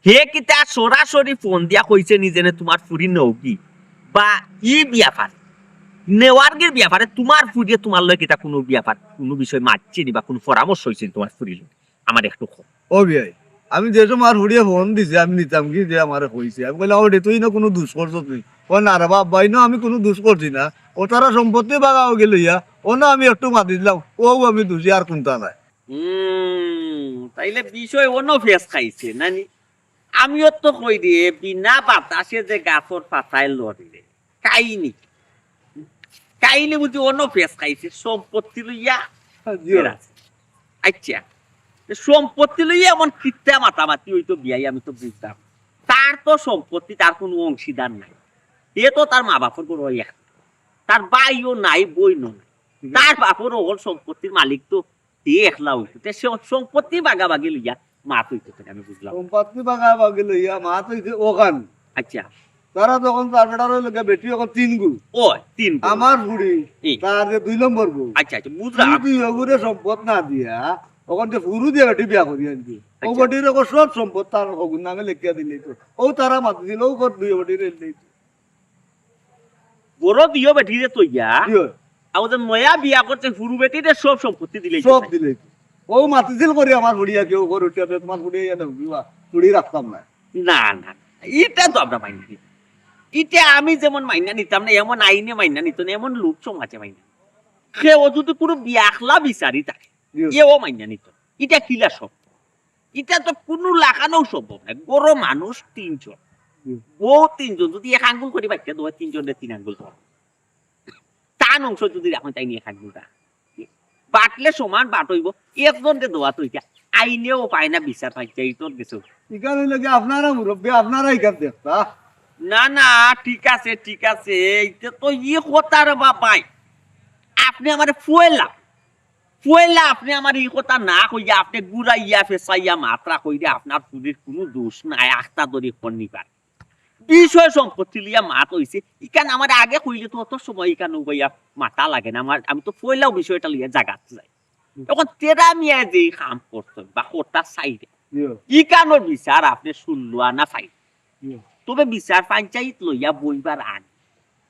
হে কিতা সরাসরি ফোন দিয়া কইছে নি যেনে তোমার ফুড়ি নেওগি বা ই ব্যাপারে, নেওয়ারগির ব্যাপারে তোমার ফুড়িয়ে তোমার লগে কিতা কোনো ব্যাপার, কোনো বিষয় মাতছে নি বা কোনো পরামর্শ হইছে নি তোমার ফুড়ির লগে? আমার একটু কও। ও বিয়াই, আমি যে সময় আর ফুড়িয়ে ফোন দিছে, আমি নিতাম কি যে আমারে কইছে, আমি কইলাম, "ওরে, তুই না কোনো দোষ করছস নি?" ও, "না রে বাপ, ভাই, না আমি কোনো দোষ করছি না, ও তারা সম্পত্তি ভাগাভাগি লইয়া, ও না আমি একটু মাতি দিলাম, ও আমি দোষী, আর কোনটা নাই।" হুম, তাইলে বিষয় অন্য ফেস খাইছে, নানি? আমিও তো কই রে, বিনা বাতাসে যে গাছর পাতায় লড়ে, কাহিনী। কাহিনী বুঝি অন্য ফেস খাইছে, সম্পত্তি লইয়া জি। ফের আছে। আচ্ছা, তো সম্পত্তি লইয়া এমন কিতা মাতামাতি হইতো বিয়াই, আমি তো বুঝতাম। তার তো সম্পত্তি, তার কোনো অংশীদার নাই। এ তো তার মা বাপর বড় এক, তার ভাইও নাই, বইনও নাই। তার বাপর অকল সম্পত্তির মালিক তো ই একলা হইতো। তে সে সম্পত্তি ভাগাভাগি লইয়া মাত হইতো, তে আমি বুঝলাম। সম্পত্তি ভাগাভাগি লইয়া মাত হইছে ওখান। আচ্ছা। তারা তখন তার বেটার লগে বেটি অখন তিন গু। ও, তিন গু। আমার ফুড়ি, ই। তার যে দুই নম্বর বউ। আচ্ছা, আচ্ছা, বুঝলাম। ফুড়ি দুই গুরে সম্পদ না দিয়া, অখন যে ফুরু দিয়া বেটি বিয়া করি আনছি। ও আচ্ছা। বেটির অখন সব সম্পদ তার হগুর নামে লেখিয়া দিলে তো। ও তারা মাতি দিল, ও কর দুই বেটি রেল দিল। বড় দিও বেটি রে তইয়া। দিও। আবার যে নয়া বিয়া করছে ফুরু বেটি রে সব সম্পত্তি দিলে সব দিলে। ও মাতিছিল করি আমার ফুড়িয়া কেউ ঘর উঠিয়া দে, তোমার ফুড়িয়া ইয়া নেও, বিয়া, ফুড়ি রাখতাম না। না, না, না, এটা তো আমরা মানি না। এটা আমি যেমন মাইনা নিতাম না, এমন আইনে মাইনা নিত না, এমন লোক সমাজে মাইনা। সে ও যদি কোনো বিয়াখলা বিচারি থাকে, দিও। এও মাইনা নিত। এটা কিলা সব? এটা তো কোনো লাখানো সম্ভব না। গরো মানুষ তিনজন, হুম। বউ তিনজন, যদি এক আঙ্গুল করি বাচ্চা দেওয়া তিনজনের তিন আঙ্গুল ধরে। তান অংশ যদি রাখুন তাই নিয়ে এক আঙ্গুলটা। বাটলে সমান বাট হইব, একজনকে দেওয়া তো এটা। আইনেও পায় না বিচার পাইছে, এই তোর গেছে। এখানে লাগে আপনারা মুরব্বী, আপনারা এখান দেখতা। না, না, ঠিক আছে, ঠিক আছে। এইটা তো ই কথা রে বাবাই। আপনি আমার ফুয়েলা। পয়লা আপনি আমার এই কথা না কইয়া, আপনি ঘুরাইয়া ফেসাইয়া মাত্রা কইরা আপনার ফুরির কোনো দোষ নাই, আখতা ধরি কর নিবার। বিষয় সম্পত্তি লইয়া মাত হইছে, ইখান আমার আগে কইলে তো অত সময় ইখান উবাইয়া মাথা লাগে না। আমার, আমি তো পয়লাও বিষয়টা লইয়া জাগাত যাই। এখন তেরা মিয়া যেই কাম করছেন বা কোটা সাইডে, ইয়ো। ইখানোর বিচার আপনি শুনলো না পাই। ইয়ো। তবে বিচার পঞ্চায়েত লইয়া বইবার আগে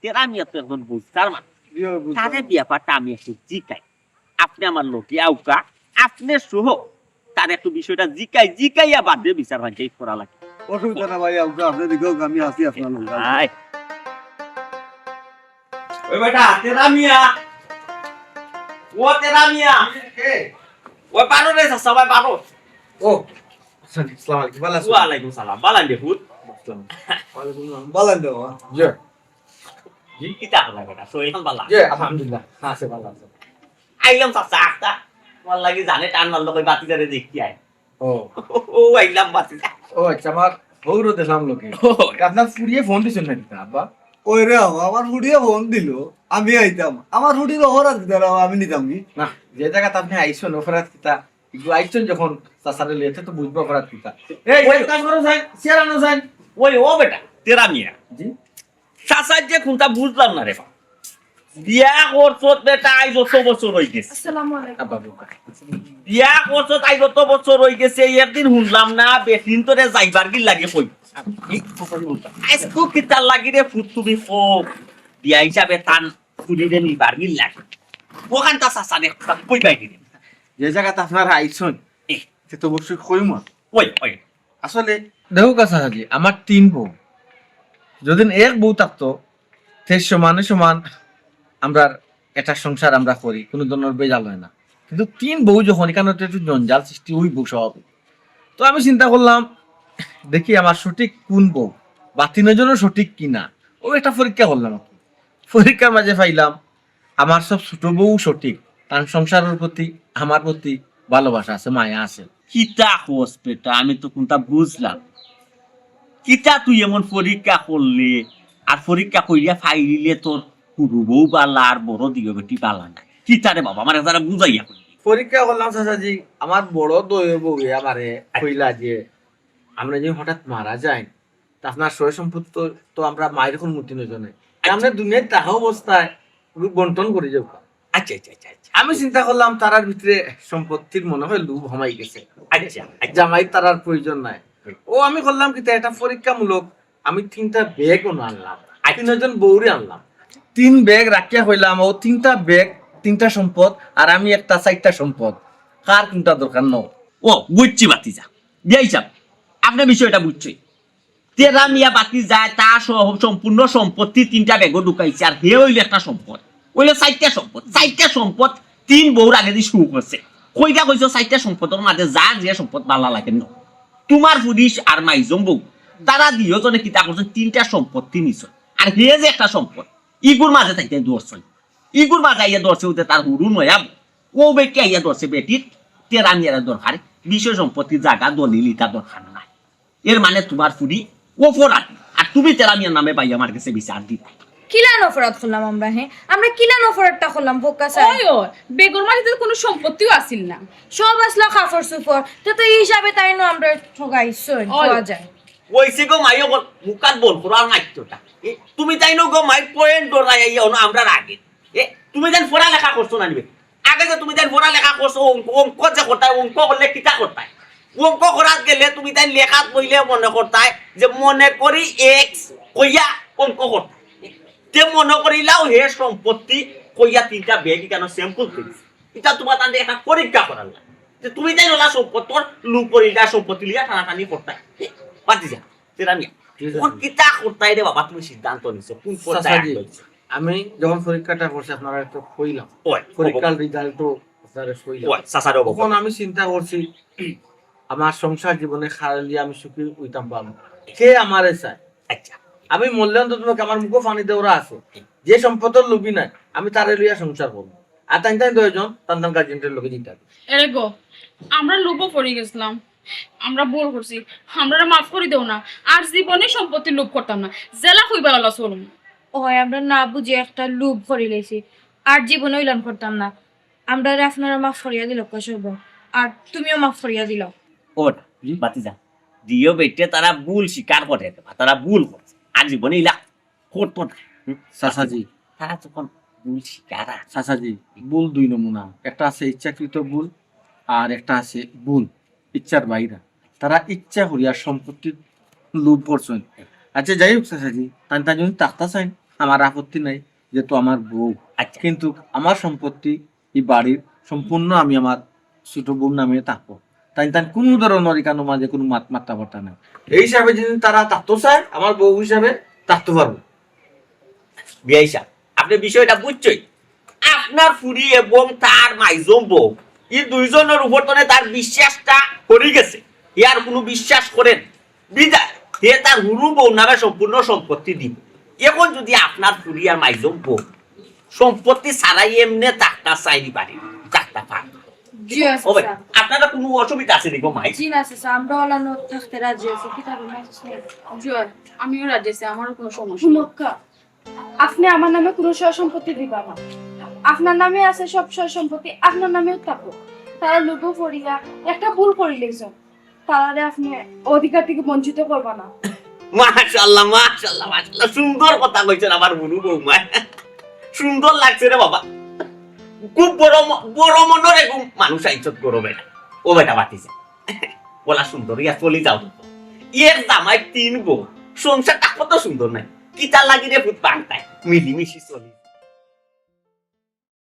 তেরা মিয়া তো একজন বুঝতার মানুষ। ইয়ো, বুঝতার তারে মানুষ। ব্যাপারটা আমি একটু জিকাই। আপনি আমার লগে আউকা, আপনি সহ তার একটু বিষয়টা জিকাই, জিকাইয়া বাদে বিচার পঞ্চায়েত করা লাগে। অসুবিধা না ভাই, আউকা, আপনি দিকেও আমি আছি আপনার লগে। আয়। ওই বেটা, তেরা মিয়া। ও তেরা মিয়া। কে? ওই বারো রে, চাচা ভাই, বারো। ও, আসসালামু আলাইকুম, ভালা আছো? ওয়ালাইকুম সালাম, ভালা আছো? আসসালাম। ওয়ালাইকুম সালাম, ভালা আছো? জি। জি, কিতা খবর বেটা? শরীর খান ভালা? জি, আলহামদুলিল্লাহ, আছে, ভালা আছে। আইলাম চাচা, আখতা। তোমার লাগি জানে টান মারলো, কই বাতিজারে দেখি আয়। ও। ও, আইলাম বাতিজা। ও আচ্ছা, আমার হৌরও দেশাম লোকে। ও। আপনার ফুড়িয়ে ফোন দিছেন নাকি তা, আব্বা? ওই রে, আমার ফুড়িয়ে ফোন দিল, আমি আইতাম। আমার ফুড়ির অপরাধ কিতা রে, আমি নিতাম কি? না, যে জাগাত আপনি আইছেন, অপরাধ কিতা? একটু আইছেন যখন চাচারে লইয়া, তো বুঝবো অপরাধ কিতা। এই, ওই এক কাজ করো, যাই, চেয়ার আনো, যাই। ওই, ও বেটা, তেরা মিয়া। জি? চাচার যে কোনটা বুঝলাম না রে বাপ। বিয়া করছত বেটা, আইজ অত বছর হই গেছে। আসসালামু আলাইকুম। আব্বা, আব্বা। বিয়া করছত আইজ অত বছর হই গেছে, একদিন শুনলাম না, বেটিন তোরে যাইবার গির লাগে কই। আজকু কিতার লাগি রে ফুত তুমি কও, বিয়া হিসাবে তান ফুরিরে নিবার গির লাগে। ওখান তা চাচা রে, কই বাইরে রে। যে জাগাত আপনারা আইছন, এ। সে তো অবশ্যই কইমু। ওই, ওই। আসলে দেখো চাচাজি, আমার তিন বউ। যদি এক বউ থাকতো, তে সমানে সমান আমরা একটা সংসার আমরা করি, কোনো ধরনের বেজাল হয় না। কিন্তু তিন বউ যখন, এখানে তো একটু জঞ্জাল সৃষ্টি হইব স্বাভাবিক। তো আমি চিন্তা করলাম, দেখি আমার সঠিক কোন বউ বা তিনজনও সঠিক কিনা, ও একটা পরীক্ষা করলাম আর কি। পরীক্ষার মাঝে পাইলাম, আমার সব ছোট বউ সঠিক, তার সংসারের প্রতি, আমার প্রতি ভালোবাসা আছে, মায়া আছে। কিতা কস বেটা, আমি তো কোনটা বুঝলাম। কিতা তুই এমন পরীক্ষা করলে, আর পরীক্ষা করিয়া ফাইলিলে তোর হুরু বউ বালা আর বড় দিও বেটি বালা না? কিতা রে বাবা, আমার যারা বুঝাইয়া কইলি। পরীক্ষা করলাম চাচাজি, আমার বড় দই বউয়ে আমারে আচ্ছা। কইলা যে, আমরা যদি হঠাৎ মারা যাই, তা আপনার সয় সম্পত্তি তো, তো আমরা মায়ের এখন মূর্তি নজনে। আচ্ছা। আমরা দুনিয়ায় থাকা অবস্থায় ওগুলো বন্টন করে যাবো। আচ্ছা, আচ্ছা, আচ্ছা, আচ্ছা। আমি চিন্তা করলাম, তারার ভিতরে সম্পত্তির মনে হয় লোভ হামাই গেছে। আচ্ছা, আচ্ছা। জামাই তারার প্রয়োজন নাই। হুম। ও, আমি করলাম কি, তা এটা পরীক্ষামূলক, আমি তিনটা ব্যাগও না আনলাম, আচ্ছা। তিনজন বউরে আনলাম। তিন ব্যাগ রাখিয়া হইলাম, ও তিনটা ব্যাগ, তিনটা সম্পদ, আর আমি একটা চারটা সম্পদ। কার কোনটা দরকার নয়? ও, বুঝছি ভাতিজা। বিয়াই সাহেব, আপনি বিষয়টা বুঝছি। তেরা মিয়া বাকি যায়, তা সহ সম্পূর্ণ সম্পত্তি তিনটা ব্যাগও ঢুকাইছে, আর হে হইল একটা সম্পদ, হইল চারটা সম্পদ। চারটা সম্পদ তিন বউর আগেদি শুরু করছে। কইটা কইছো চারটা সম্পদর মাঝে যার যে সম্পদ ভালা লাগে ন। তোমার পুলিশ আর মাইজম বউ, তারা দুইও জনে কিতা করছে, তিনটা সম্পত্তি নিছে। আর হে যে একটা সম্পদ, ইগুর মাঝে থাকি ধরছইন, ইগুর মাঝে আইয়া ধরছে, অউ যে তার হুরু নয়া বউ, অউ বেটি আইয়া ধরছে বেটির তেরা মিয়ার দরকারে, বিষয় সম্পত্তির জাগা দলিল ইতা দরকার নাই। এর মানে তুমার ফুরি অপরাধী, আর তুমি তেরা মিয়ার নামে ভাই আমার গেছে বিচার দিবা। কিলান অপরাধ করলাম আমরা? হে, আমরা কিলান অপরাধটা করলাম? বোকা স্যার। ওই, ওই, বেগর মাঝে তো কুনু সম্পত্তিও আছিল না। সব আছলা কাপড় চুপড়, তে তো এই হিসাবে তাইনও আমরা ঠগাইছইন, ওই। কওয়া যায়। অইছে গো মাই, অখন মুখাত বল করো আর মাতিও না। এ, তুমি তাইনও গো মাই point ধরাই আইয়া অনো আমরার আগে। এ, তুমি যেন পড়ালেখা করছো না নি বে? আগে যে তুমি যেন পড়ালেখা করছো, অঙ্ক, অঙ্ক যে করতায়, অঙ্ক করলে কিতা করতায়? অঙ্ক করাত গেলে তুমি তাইন লেখাত বইলে মনে করতায় যে মনে করি X কইয়া অঙ্ক করতায়। তে মনে করিলাও হে সম্পত্তি কইয়া তিনটা ব্যাগ ইখানো sample তুলছে। ইটা তুমার তানরে একটা পরীক্ষা করার লাগি। যে তুমি তাইন অলা সম্পত্তির লোভ করিলা, সম্পত্তি লইয়া টানাটানি করতায়। বাদ দিয়া, সেটা নিয়া। ঠিক আছে। অখন কিতা করতায় রে বাবা, তুমি সিদ্ধান্ত নিছো, কোন পর্যায়ে চাচা জি, আনছো? আমি যখন পরীক্ষাটা করছি, আপনারারে তো কইলাম। ওই, পরীক্ষার result-ও আপনারারে কইলাম। ওই, চাচারে অবগত। অখন আমি চিন্তা করছি, আমার সংসার জীবনে কারে লইয়া আমি সুখী অইতাম পারমু। কে আমারে চায়? আচ্ছা। আমি মরলে অন্তত আমার মুখো পানি দেওরা আছে। যে সম্পদর লোভী নায়, আমি তারে লইয়া সংসার করমু। আর তাইন তাইন দুইজন তান তান guardian-র লগে যাইতা। এরে গো, আমরা লোভো পড়ি গেছিলাম, আমরা ভুল করছি, আমরারে মাফ করি দেও না। আর জীবনে সম্পত্তির লোভ করতাম না, যেলা কইবা অলা চলমু। ওই, আমরা না বুঝি একটা লোভ করি লাইছি, আর জীবনে অইলান করতাম না। আমরারে আপনারা মাফ করিয়া দিলাউক্কা সব, আর তুমিও মাফ করিয়া দিলাও। ওটা, জি। ভাতিজা, দিও বেটে তারা ভুল স্বীকার করে দেবা, তারা ভুল করছে, আর জীবনে ইলা করতো না। হুম? চাচাজি। তারা যখন ভুল স্বীকার আর চাচাজি, ভুল দুই নমুনা, একটা আছে ইচ্ছাকৃত ভুল, আর একটা আছে ভুল ইচ্ছার বাইরে। তারা ইচ্ছা করিয়া সম্পত্তির লোভ করছইন। আচ্ছা, যাই হোক চাচাজি, তাইন তাইন যদি থাকতা চাইন, আমার আপত্তি নাই, যেহেতু আমার বউ। আচ্ছা। কিন্তু আমার সম্পত্তি, এই বাড়ির সম্পূর্ণ আমি আমার ছোট বউর নামে থাকবো। তাইন তাইন কুনু ধরনর ইখানর মাঝে কুনু মাত-, মাত্তা বার্তা নাই। এই হিসাবে যদি তারা থাকতো চায়, আমার বউ হিসাবে থাকতো পারবো। বিয়াই সাব, আপনে বিষয়টা বুঝছইন? আপনার ফুরি এবং তার মাইজম বউ, ই দুইজনর উপর তনে তার বিশ্বাসটা হারি গেছে। ই আর কুনু বিশ্বাস করে না। বিদায়, হে তার হুরু বউর নামে সম্পূর্ণ সম্পত্তি দিবো। অখন যদি আপনার ফুরি আর মাইজম বউ সম্পত্তি ছাড়াই এমনে থাকতা চাইন বাড়ি, থাকতা পারবা। জি, আছে, ওই, স্যার। আপনারা কুনু অসুবিধা আছে নি গো মাই? জি না, স্যার, আমরা অলানো থাকতে রাজি আছি। কিতা বলেন, স্যার? জি, আমিও রাজি আছি, আমারও কুনু সমস্যা নাই। হুনউক্কা, আপনে আমার নামে কুনু সয়-সম্পত্তি দিবা না। আপনার নামে আছে সব সয়-সম্পত্তি, আপনার নামেউ থাকবো। তারা লোভো পড়িয়া একটা ভুল করি লাইছইন। তারারে আপনে অধিকার থাকি বঞ্চিত করবা না। মাশাআল্লাহ, মাশাআল্লাহ, মাশাআল্লাহ, সুন্দর কথা কইছইন আমার হুরু বউমায়। সুন্দর লাগছে রে বাবা। খুব বড় ম-, বড় মনর এগু মানুষ আইছত গরো বেটা। ও বেটা ভাতিজা। অলা সুন্দর ইয়া চলি যাও। এক জামাইর তিন বউ। সংসারটা কত সুন্দর নায়? কিতার লাগি রে ফুত বান্তায়? মিলিমিশি চলি।